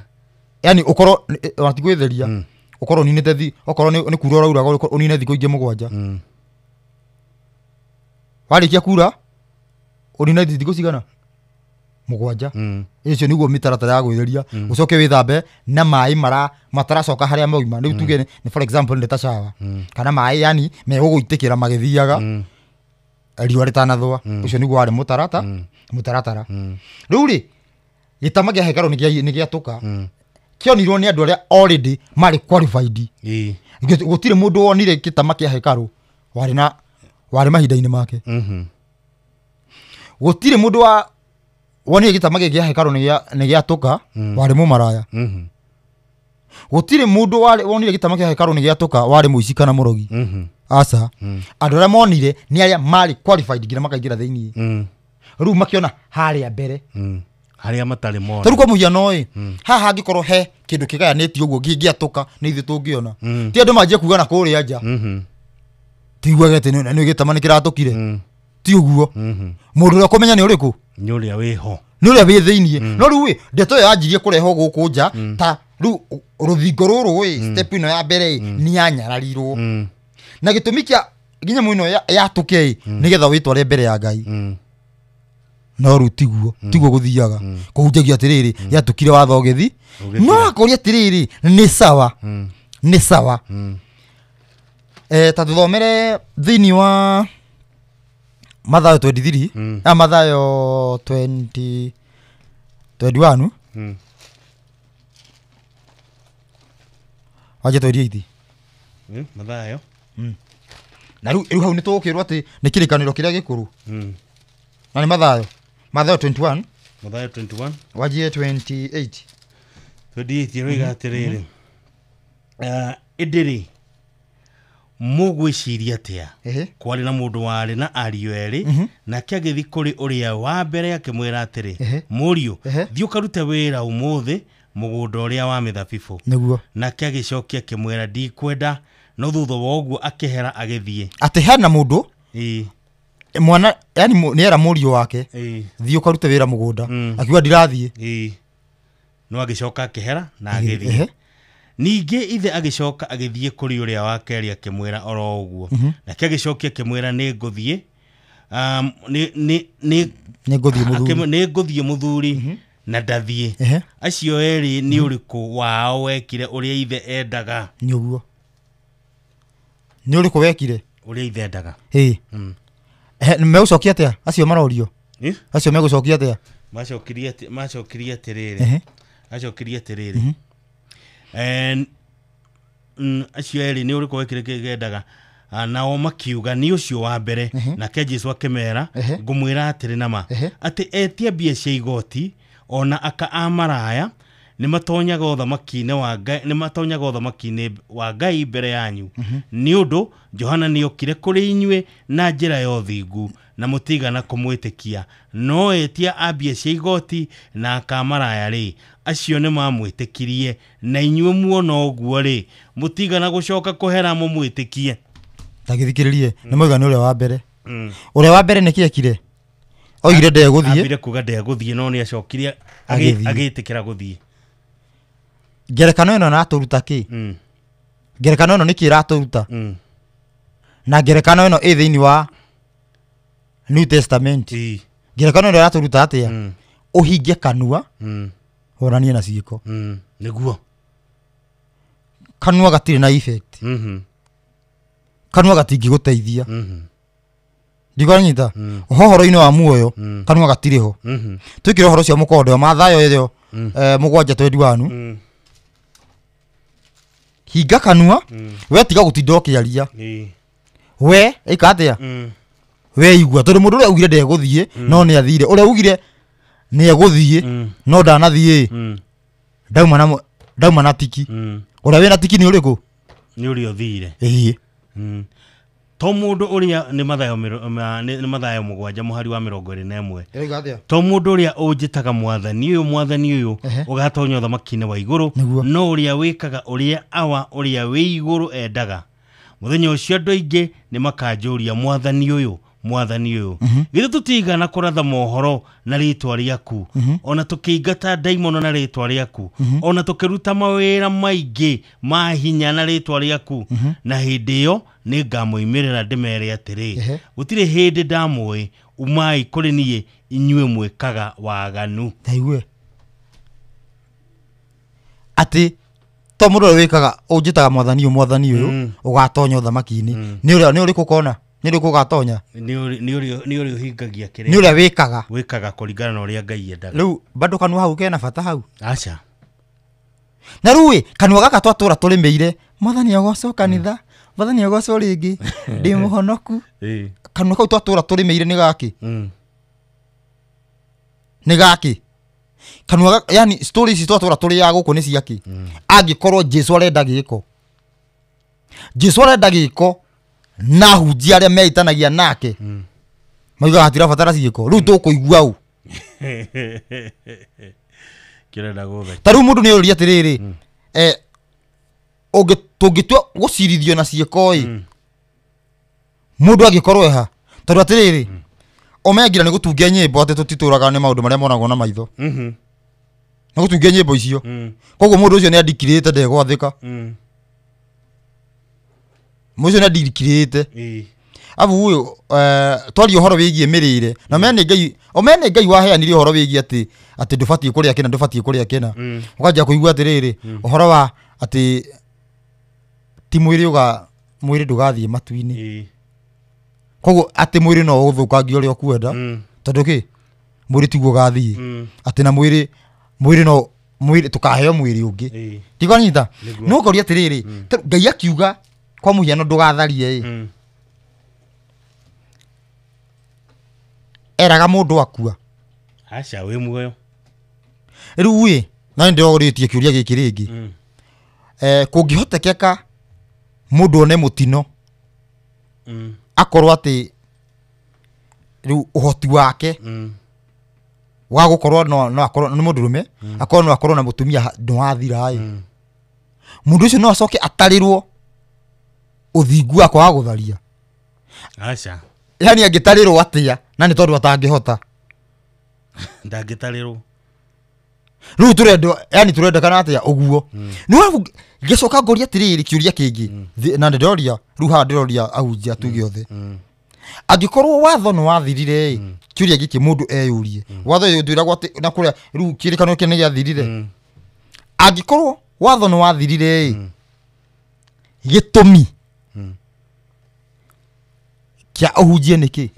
Yani ũkorwo ona ti gwĩtheria, ũkorwo ũninĩte okorwo nĩ kura ũrauraga, ũnine thikũ ingĩ 7. Warĩkia kura ũnine thikũ cigana? 7. Icio nĩguo mĩtaratara ya gwĩtheria. Ũcoke wĩthambe na maĩ mara mataracoka harĩa mauma. Rĩu tuge nĩ for example nĩ ta shower. Kana maĩ yani megũgũitĩkĩra magĩthiaga riũa rĩtanathũa. Ũcio nĩguo warĩ mũtaratara. Rĩu rĩ, gĩtama kĩa hekarũ nĩ gĩatũka. Kĩonirwo nĩ andũ arĩa already marĩ qualified. Gũtirĩ mũndũ wonire gĩtama kĩa hekarũ warĩ mahinda-inĩ make. Gũtirĩ mũndũ wonire gĩtama gĩkĩ kĩa hekarũ nĩ gĩatũka warĩ mũmaraya. Gũtirĩ mũndũ wonire gĩtama kĩa hekarũ nĩ gĩatũka warĩ mũici kana mũrogi. Aca. Andũ arĩa monire nĩ arĩa marĩ qualified nginya makaingĩra thĩiniĩ. Rĩu makĩona harĩa mbere. Harĩa matarĩ mona. Ta rĩu kwa mũhiano ĩ, haha hangĩkorwo he kĩndũ kĩgayanĩtio ũguo kĩngĩatũka nĩ ithuĩ tũngĩona. Ti andũ manjie kuga na kũrĩa nja. Tiguage atĩ nĩ gĩtama nĩ kĩratũkire. Ti ũguo. Mũndũ ũrĩa ũkũmenya nĩ ũrĩkũ? Nĩ ũrĩa wĩho. Nĩ ũrĩa wĩ thĩiniĩ. No rĩu ĩ, ndeto ĩyo yanjirie kũrehwo gũkũ nja ta rĩu rũthingo rũrũ ĩ, step ĩno ya mbere ĩ, nĩ yanyararirwo. Na gĩtũmi kĩa nginya mũno yatũke ĩ, nĩgetha wĩtware mbere ya Ngai. No rĩu tiguo gũthiaga. Kũhunjagia atĩrĩrĩ, yatũkire watho ũgĩthi. No akũria atĩrĩrĩ, nĩ sawa. Nĩ sawa. Ta tũthomere thĩiniĩ wa Mathayo 23, Mathayo 21. Waje 28. Mathayo. Na rĩu hau nĩ tũgũkĩrwo atĩ nĩ kĩrĩkanĩro kĩrĩa gĩkũrũ. Na nĩ Mathayo. Mathayo 21. Mathayo 21. Wajie 28. 28 ĩroiga atĩrĩrĩ. Ĩndĩ rĩ, mũgwĩciria atĩa? Kwarĩ na mũndũ warĩ na ariũ erĩ, nake agĩthiĩ kũrĩ ũrĩa wa mbere akĩmwĩra atĩrĩ, mũriũ, thiĩ ũkarute wĩra ũmũthĩ mũgũnda ũrĩa wa mĩthabibũ. Nĩguo. Nake agĩcokia akĩmwĩra, ndikwenda, no thutha wa ũguo akĩhera agĩthiĩ. Atĩ hena mũndũ mwana, yani nĩera mũriũ wake, thiĩ ũkarute wĩra mũgũnda, akiuga ndirathiĩ. No agĩcoka akĩhera na agĩthiĩ. Ningĩ ithe agĩcoka agĩthiĩ kũrĩ ũrĩa wa kerĩ akĩmwĩra oro ũguo. Nake agĩcokia akĩmwĩra nĩ ngũthiĩ nĩ Nĩ ngũthiĩ mũthuri. Nĩ ngũthiĩ mũthuri na ndathiĩ. Acio erĩ nĩ ũrĩkũ wao wekire ũrĩa ithe endaga? Nĩ ũguo nĩ ũrĩkũ wekire ũrĩa ithe endaga. Ĩĩ. Ehe, megũcokia atĩa acio marorio? Eh? Acio megũcokia atĩa? Macokirie atĩrĩrĩ, acokirie atĩrĩrĩ, acio erĩ nĩ ũrĩkũ wekire kĩrĩa endaga? Ah, nao makiuga nĩ ũcio wa mbere. Nake Jesu akĩmera, ngũmwĩra atĩrĩ nama, atĩ etia mbia cia igoti ona aka a maraya nĩ matonyaga ũthamaki-inĩ wa Ngai, nĩ matonyaga ũthamaki-inĩ wa Ngai mbere yanyu. Nĩ ũndũ Johana nĩ okire kũrĩ inyuĩ na njĩra ya ũthingu na mũtigana kũmwĩtĩkia, no etia a mbia cia igoti na aka a maraya rĩ, acio nĩ mamwĩtĩkirie, na inyuĩ muona ũguo rĩ, mũtigana gũcoka kũhera mũmwĩtĩkie. Tagĩthikĩrĩrie, nĩ moiga nĩ ũrĩa wa mbere. Ũrĩa wa mbere nĩkĩ ekire? Oigire ndegũthiĩ. Ambire kuga ndegũthiĩ, no nĩ acokire Agĩthiĩ. Agĩtĩkĩra gũthiĩ. Ngerekano ĩno ĩratũruta kĩ? Ngerekano ĩno nĩkĩ ĩratũruta? Na ngerekano ĩno ĩ thĩinĩ wa New Testament. Ngerekano ĩno ĩratũruta atĩa? Ũhinge kanua, wonanie na ciĩko. Nĩguo. Kanua gatirĩ na effect. Kanua gatingĩgũteithia. Ndigwanyita ũhoro-inĩ wa muoyo, kanua gatirĩ ho. Twĩkĩre ũhoro ũcio mũkonde wa Mathayo ĩyo 7 21. Hinga kanua, we tiga gũtinda ũkĩaria. We ĩka atĩa? We igua, tondũ mũndũ ũrĩa ugire ndegũthiĩ no nĩ athire, ũrĩa ugire nĩ egũthiĩ no ndanathiĩ, ndauma na tiki. Ũrĩa wĩna tiki nĩ ũrĩkũ? Nĩ ũrĩa ũthire. Ĩĩ. To mũndũ ũrĩa nĩ Mathayo nĩ Mathayo 7 mũhari wa 21. Ĩroiga atĩa? To mũndũ ũrĩa ũnjĩtaga mwathani ũyũ, mwathani ũyũ, ũgatonya ũthamaki-inĩ wa igũrũ, no ũrĩa wĩkaga ũrĩa Awa ũrĩa wĩ igũrũ endaga. Mũthenya ũcio andũ aingĩ nĩ makanjũria, mwathani ũyũ, mwathani ũyũ, githĩ tũtigana kũratha mohoro na rĩtwa rĩaku, ona tũkĩingata ndaimono na rĩtwa rĩaku, ona tũkĩruta mawĩra maingĩ ma hinya na rĩtwa rĩaku? Na hĩndĩ ĩyo nĩ ngamoimĩrĩra ndĩmere atĩrĩ, gũtirĩ hĩndĩ ndamũĩ, umai kũrĩ niĩ inyuĩ mwĩkaga waganu. Taigue atĩ to mũndũ ũrĩa wĩkaga ũnjĩtaga mwathani ũyũ, mwathani ũyũ, ũgatonya ũthamaki-inĩ. Nĩ ũrĩa nĩ ũrĩkũ ũkona? Nĩ ũrĩkũ ũgatonya? Nĩ ũrĩa ũhingagia kĩrĩa Nĩ ũrĩa wĩkaga. Wĩkaga kũringana na ũrĩa Ngai endaga. Rĩu bado kanua hau kena bata hau? Aca. Na rĩu ĩ, kanua gaka twatũra tũrĩmĩire mwathani agocwo kanitha, mwathani agocwo rĩngĩ, ndĩ mũhonoku. Kanua kau twatũra tũrĩmĩire nĩ gakĩ? Nĩ gakĩ kanua yani story ici twatũra tũrĩaga gũkũ nĩ ciakĩ? Angĩkorwo Jesu arenda gĩko, Jesu arenda gĩko, na hunjia arĩa meitanagia nake maugaga hatirabatara ciĩko, rĩu tũkũigua ũ? Kĩrenda gũtheka. Ta rĩu mũndũ nĩ ũria atĩrĩrĩ, tũngĩtua gũcirithio na ciĩko ĩ, mũndũ angĩkorwo eha? Tondũ atĩrĩrĩ, omengira nĩ gũtungia nyĩmbo atĩ tũtitũraga nĩ maũndũ marĩa monagwo na maitho. Nĩ gũtungia nyĩmbo icio. Koguo mũndũ ũcio nĩ andikirĩte ndegwathĩka. Mũndũ ũcio nĩ andikirĩte. Abu ũyũ, twaria ũhoro wĩgiĩ mĩrĩre na mene Ngai, omene Ngai waheanire ũhoro wĩgiĩ atĩ ndũbatiĩ kũrĩa kĩna, ndũbatiĩ kũrĩa kĩna. Ũkanjia kũigua atĩrĩrĩ, ũhoro wa atĩ ti mwĩrĩ ũga mwĩrĩ ndũgathiĩ matu-inĩ. Koguo atĩ mwĩrĩ no ũthũkangie ũrĩa ũkwenda, tondũ kĩ mwĩrĩ tiguo ũgathiĩ. Atĩ na mwĩrĩ, mwĩrĩ no mwĩrĩ tũkaheo mwĩrĩ ũngĩ. Ndigwanyita. Nĩguo. No ũkoria atĩrĩrĩ, Ngai akiuga kwa mũhiano ndũgatharie ĩ, eraga mũndũ akua? Aca, wĩ muoyo. Rĩu ĩ, na nĩ ndĩrorĩtie kĩũria gĩkĩ rĩngĩ. Kũngĩhotekeka mũndũ one mũtino, akorwo atĩ rĩu ũhoti wake wa gũkorwo no akorwo nĩ mũndũrũme, akorwo no akorwo na mũtumia nĩwathira ĩ, mũndũ ũcio no acoke atarĩrwo ũthingu wa kwaga gũtharia? Aca. Yani angĩtarĩrwo atĩa na nĩ tondũ atangĩhota? Ndangĩtarĩrwo. Rĩu tũrendwo yani tũrendekana atĩa ũguo. Nĩ wabu ngĩcoka ngũria atĩrĩrĩ kĩũria kĩngĩ na ndĩroria rĩu haha ndĩroria ahunjia tuge othe. Angĩkorwo watho nĩ wathirire kĩũria gĩkĩ mũndũ eyũrie. Watho ũyũ ndwĩragwo atĩ na kũrĩa rĩu kĩrĩkanĩro kĩnene gĩathirire. Angĩkorwo watho nĩ wathirire gĩtũmi kĩa ũhunjie nĩkĩ?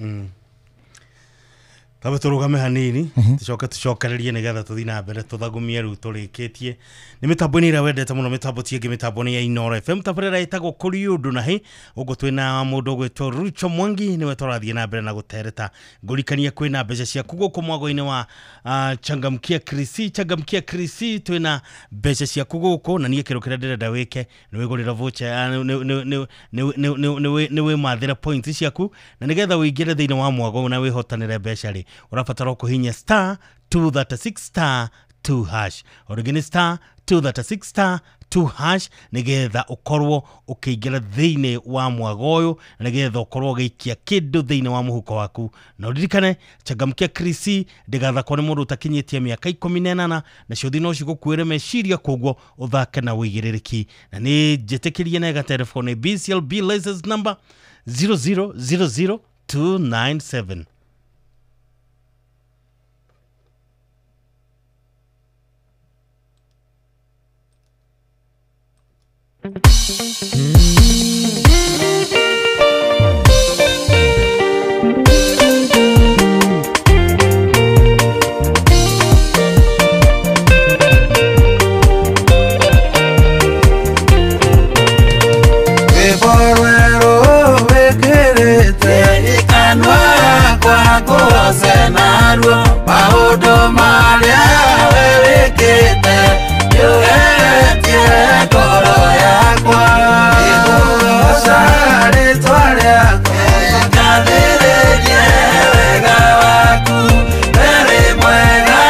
Tabe tũrũgame hanini tũcoke tũcokererie nĩgetha tũthiĩ na mbere tũthagumie rĩu tũrĩkĩtie. Nĩ mĩtambo-inĩ ĩrĩa wendete mũno, mĩtambo ti ĩngĩ, mĩtambo nĩ ya Inooro FM. Tabarĩra ĩtagwo Kũrĩ Ũndũ na Hĩ. Ũguo twĩna mũndũ ũgwĩtwo Rucho Mwangi, nĩwe tũrathiĩ na mbere na gũtereta. Ngũrikanie kwĩna mbeca ciaku gũkũ mwago-inĩ wa Changamkia Krisi. Changamkia Krisi twĩna mbeca ciaku gũkũ, na niĩ kĩndũ kĩrĩa ndĩrenda wĩke nĩ wĩgũrĩre voucher, nĩ wĩmathĩre points ciaku, na nĩgetha wĩingĩre thĩinĩ wa mwago na wĩhotanĩre mbeca rĩ, ũrabatara kũhihinya star 236 star 2 hash. Origini star 236 star 2 hash nĩgetha ũkorwo ũkĩingĩra thĩinĩ wa mwago ũyũ, na nĩgetha ũkorwo ũgĩikia kĩndũ thĩinĩ wa mũhuko waku. Na ũririkane Changamkia Krisi ndĩgathakwo nĩ mũndũ ũtakinyĩtie mĩaka 18, nacio thĩ no cigũkuĩre meciria, koguo ũthake na ũigĩrĩrĩki. Na nĩ njĩtĩkĩrie na ĩgatelefoni BCLB license number 0000297. Maũndũ marĩa we wĩkĩte nĩũgeretie ngoro yakwa. Nĩngũgooca rĩĩtwa rĩaku, ngathĩrĩrie wega waku. We wĩ mwega,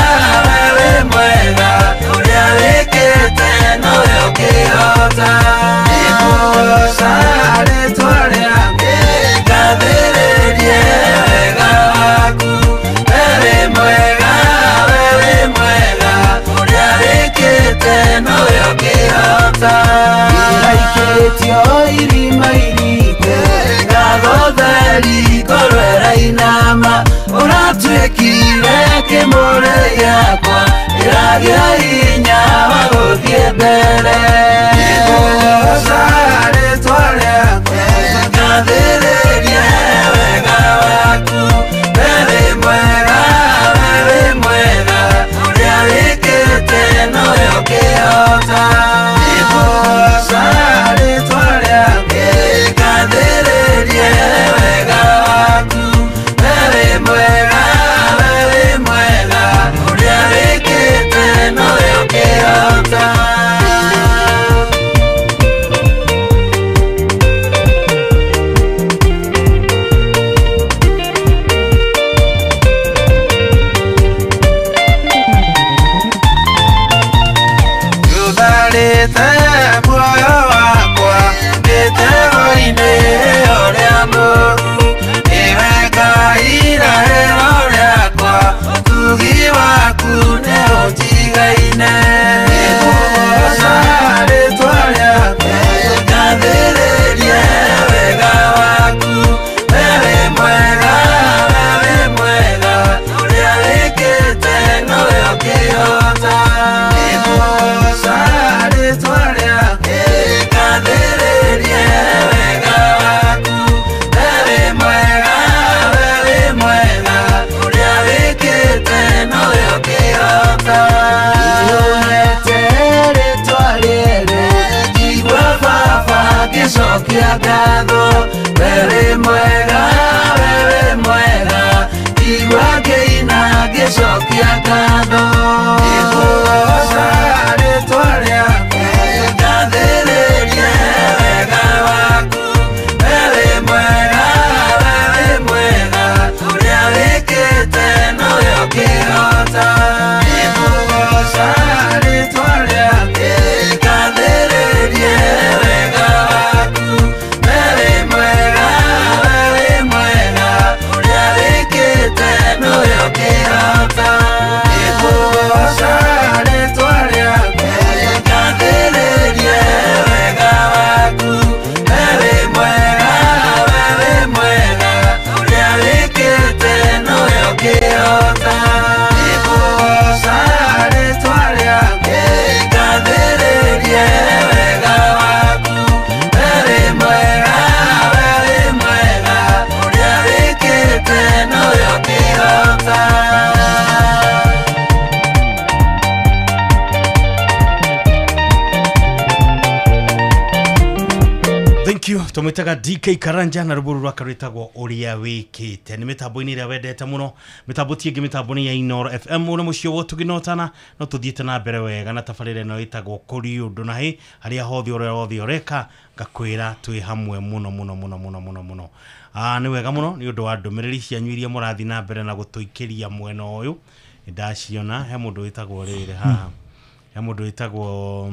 we wĩ mwega, ũrĩa wĩkĩte nowe ũkĩhota. Nĩngũgooca rĩĩtwa rĩaku, ngathĩrĩrie wega waku. We wĩ mwega, we wĩ mwega, ũrĩa wĩkĩte nowe ũkĩhota. Iraikĩtio irima iriku, ngatho theri ngoro ĩrainama. Ũratuĩkire kĩmũrĩ gĩakwa, ĩragĩa hinya wa gũthiĩ mbere. Nĩngũgooca rĩĩtwa rĩaku, ngathĩrĩrie wega waku. We wĩ mwega, we wĩ mwega, ũrĩa wĩkĩte nowe ũkĩhota. Nĩngũgooca rĩĩtwa rĩaku, ngathĩrĩrie wega waku. We wĩ mwega, we wĩ mwega, ũrĩa wĩkĩte nowe ũkĩhota. Nĩũtharĩte muoyo wakwa mĩtego-inĩ ũrĩa mũũru. Nĩwe Ngai irahĩro rĩakwa, ũtugi waku nĩũnjigaine. Nĩngũgooca rĩĩtwa rĩaku, ngathĩrĩrie wega waku. We wĩ mwega, we wĩ mwega, ũrĩa wĩkĩte nowe ũkĩhota. Nĩngũgooca rĩĩtwa rĩaku, ngathĩrĩrie wega waku. We wĩ mwega, we wĩ mwega, ũrĩa wĩkĩte nowe ũkĩhota. Nĩũhete rĩĩtwa rĩerũ, njigua baba ngĩcokia ngatho. We wĩ mwega, we wĩ mwega, njigua ngĩina ngĩcokia ngatho. Nĩngũgooca rĩĩtwa rĩaku, ngathĩrĩrie wega waku. We wĩ mwega, we wĩ mwega, ũrĩa wĩkĩte nowe ũkĩhota. Nĩngũgooca rĩĩtwa rĩaku, ngathĩrĩrie wega waku. We wĩ mwega, we wĩ mwega, ũrĩa wĩkĩte nowe ũkĩhota. Nĩngũgooca Agwĩtaga DK Karanja na rũburu rwake rwĩtagwo ũrĩa wĩkĩte. Nĩ mĩtambo-inĩ ĩrĩa wendete mũno, mĩtambo ti ĩngĩ, mĩtambo nĩ ya Inooro FM. Ũrĩ mũciĩ wa ũtugi na ũtana, no tũthiĩte na mbere wega na tabarĩra ĩno ĩtagwo Kũrĩ Ũndũ na hĩ harĩa hothe ũrĩa wothe ũreka, ngakwĩra twĩ hamwe mũno mũno mũno mũno mũno mũno. Nĩ wega mũno nĩ ũndũ wa ndũmĩrĩri cianyu iria mũrathiĩ na mbere na gũtũikĩria mwena ũyũ. Nĩ ndaciona. He mũndũ wĩtagwo rĩrĩ haha, he mũndũ wĩtagwo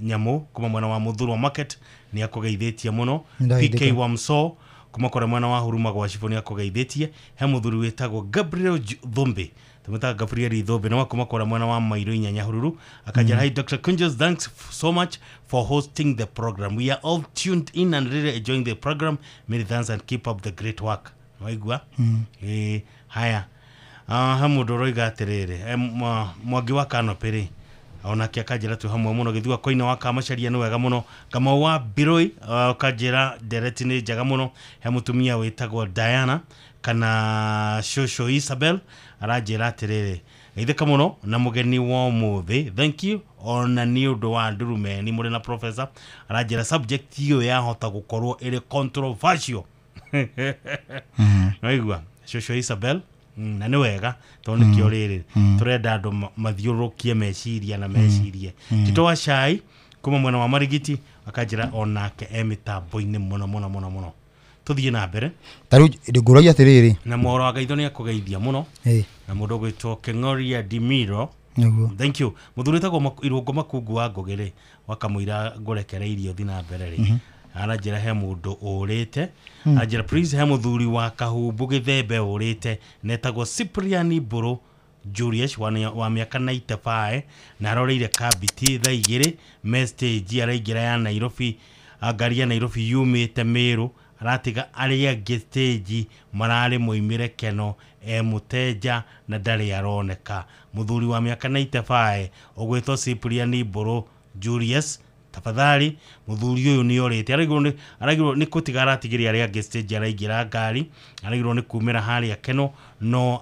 Nyamũ kuma mwena wa Muthurwa Market, nĩ akũgeithĩtie mũno. Nĩndageithĩka. PK Wamso kuma kũrĩa mwena wa Huruma gwa Cibũ nĩ akũgeithĩtie. He mũthuri wĩtagwo Gabriel Thumbi, tũmĩtaga Gabriel Thumbi, nĩ wa kuma kũrĩa mwena wa Mairũ inya Nyahururu, akanjĩra, "Hi Dr. Kunjos, thanks so much for hosting the program. We are all tuned in and really enjoying the program. Many thanks and keep up the great work." Waigua? Ĩĩ, haya. He mũndũ ũroiga atĩrĩrĩ, Mwangi wa Kanopĩ rĩ, onake akanjĩra twĩ hamwe mũno. Gĩthua koina wa Kamacaria, nĩ wega mũno. Kamau wa Biroi, ũkanjĩra ndereti nĩ njega mũno. He mũtumia wĩtagwo Diana kana Shosho Isabel, aranjĩra atĩrĩrĩ, geithĩka mũno na mũgeni wa ũmũthĩ, thank you, ona nĩ ũndũ wa ndurumeni mũrĩ na professor. Aranjĩra subject ĩyo yahota gũkorwo ĩrĩ controversial. Naigua Shosho Isabel? Na nĩ wega tondũ nĩkĩo rĩrĩ tũrenda andũ mathiũrũrũkie meciria na mecirie. Tito wa Cai kuma mwena wa Marigiti akanjĩra onake e mĩtambo-inĩ mũno mũno mũno mũno. Tũthiĩ na mbere. Ta rĩu ngũragia atĩrĩrĩ, na mohoro wa Gaitho nĩ akũgeithia mũno, na mũndũ ũgwĩtwo Keng'oria Dimiro. Thank you. Mũthuri wĩtagwo Irũngũ Makungu wa Ngũgĩ rĩ, wakamũira ngũrekereirio thi na mbere rĩ, aranjĩra he mũndũ ũrĩte. Aranjĩra, please, he mũthuri wa Kahumbu Gĩthembe ũrĩte, netagwo Cyprian Mbũrũ Julius wa mĩaka 95, na aroreire Kambiti thaa 2 me stage araingĩra ya Nairobi. Ngari ya Nairobi yumĩte Mĩrũ, aratiga arĩa angĩ stage mararĩ moimĩre keno e mũtenja na ndarĩ aroneka. Mũthuri wa mĩaka 95 ũgwĩtwo Cyprian Mbũrũ Julius, tafadhali, mũthuri ũyũ nĩ orĩte. Aragirwo nĩ kũtiga aratigĩria arĩa angĩ stage araingĩra ngari, aragirwo nĩ kumĩra harĩa keno no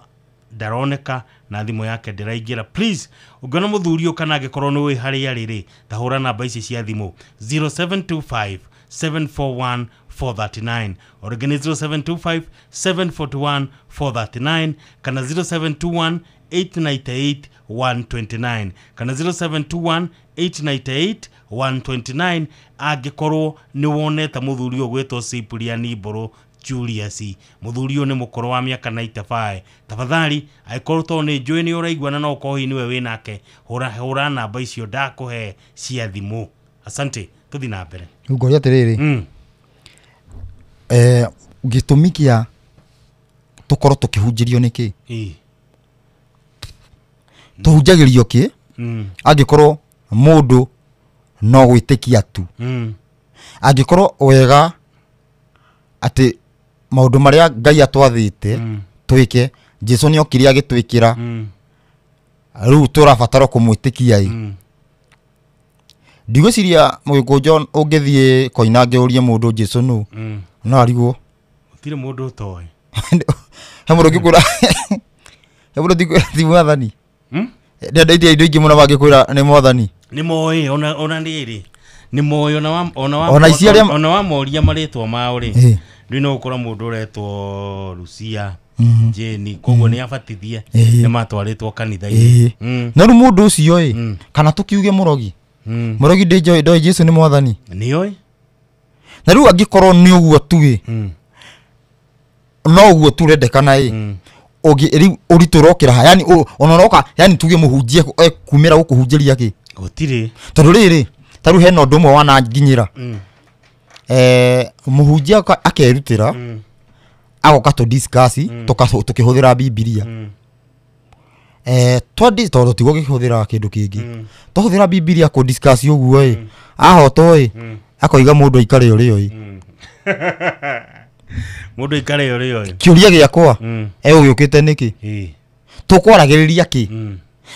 ndaroneka na thimũ yake ndĩraingĩra. Please, ũngĩona mũthuri ũyũ kana angĩkorwo nĩ ũĩ harĩa arĩ rĩ, ta hũra namba ici cia thimũ, 0725 741 439, o rĩngĩ nĩ 0725 741 439, kana 0721 898 129, kana 0721 898 129. Angĩkorwo nĩ wonete mũthuri ũyũ ũgwĩtwo Cyprian Mbũrũ Julius, mũthuri ũyũ nĩ mũkũrũ wa mĩaka 95, tafadhali, angĩkorwo tondũ nĩ njũĩ nĩ ũraigua na no ũkorwo hihi nĩwe wĩ nake, hũra hũra namba icio ndakũhe cia thimũ. Asante, tũthiĩ na mbere. Rĩu ngoria atĩrĩrĩ, gĩtũmi kĩa tũkorwo tũkĩhunjĩrio nĩkĩ? Tũhunjagĩrio kĩ angĩkorwo mũndũ no gwĩtĩkia tu? Angĩkorwo wega atĩ maũndũ marĩa Ngai atwathĩte twĩke, Jesu nĩ okire agĩtwĩkĩra, rĩu tũrabatara kũmwĩtĩkia ĩ. Ndigwĩciria mũgĩkũnjo ũngĩthiĩ Koinange ũrie mũndũ Jesu nũ, no arigwo. Gũtirĩ mũndũ ũtoĩ. He mũndũ ũngĩkwĩra, he mũndũ ũngĩkwĩra ti mwathani? Nĩ andũ aingĩ mũno mangĩkwĩra nĩ mwathani. Nĩ moĩ ona rĩrĩ nĩ moĩ ona wa ona wa Ona ici arĩa- ona wa moria marĩtwa mao rĩ, rĩu no gũkora mũndũ ũretwo Lucia, Jane, koguo nĩ abatithie, nĩ matwarĩtwo kanitha-inĩ. No rĩu mũndũ ũcio ĩ, kana tũkiuge mũrogi, mũrogi ndĩnjoĩ ndoĩ Jesu nĩ mwathani? Nĩoĩ. Na rĩu angĩkorwo nĩ ũguo tu ĩ, no ũguo tu ũrendekana ĩ, ũngĩ rĩu ũritũ ũrokĩra ha? Yani ona ũroka, yani tuge mũhunjie ekumĩra gũkũhunjĩria kĩ? Gũtirĩ. Tondũ rĩrĩ, ta rĩu hena ũndũ ũmwe wananginyĩra. Mũhunjia akerutĩra agoka tũ discuss tũkĩhũthĩra Bibilia. Twandi tondũ tiguo gĩkĩhũthĩra kĩndũ kĩngĩ, twahũthĩra Bibilia kũ discuss ũguo ĩ, ahotwo ĩ, akoiga mũndũ aikare ũrĩa ĩ. Mũndũ aikare ũrĩa ĩ. Kĩũria gĩakwa, egũgĩũkĩte nĩkĩ? Tũkwaragĩrĩria kĩ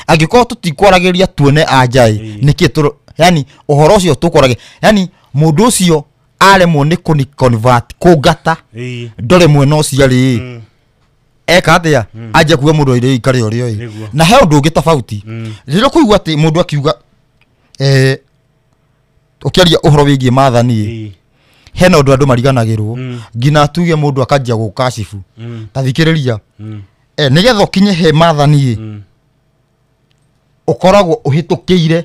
angĩkorwo tũtikwaragĩrĩria tuone anja ĩ? Nĩkĩ tũro yani ũhoro ũcio tũkwaragĩrĩria, yani mũndũ ũcio aremwo nĩ kũni convert kũngata ndore mwena ũcio arĩ ĩ, eka atĩa? Anjia kuga mũndũ aire ikare ũrĩa ĩ. Na he ũndũ ũngĩ tofauti rĩrĩa ũkũigua atĩ mũndũ akiuga, ũkĩaria ũhoro wĩgiĩ maathani ĩ, Hena ũndũ andũ mariganagĩrwo nginya tuge mũndũ akanjia gũkacibu. Ta thikĩrĩria, nĩgetha ũkinye he maathani ĩ, ũkoragwo ũhĩtũkĩire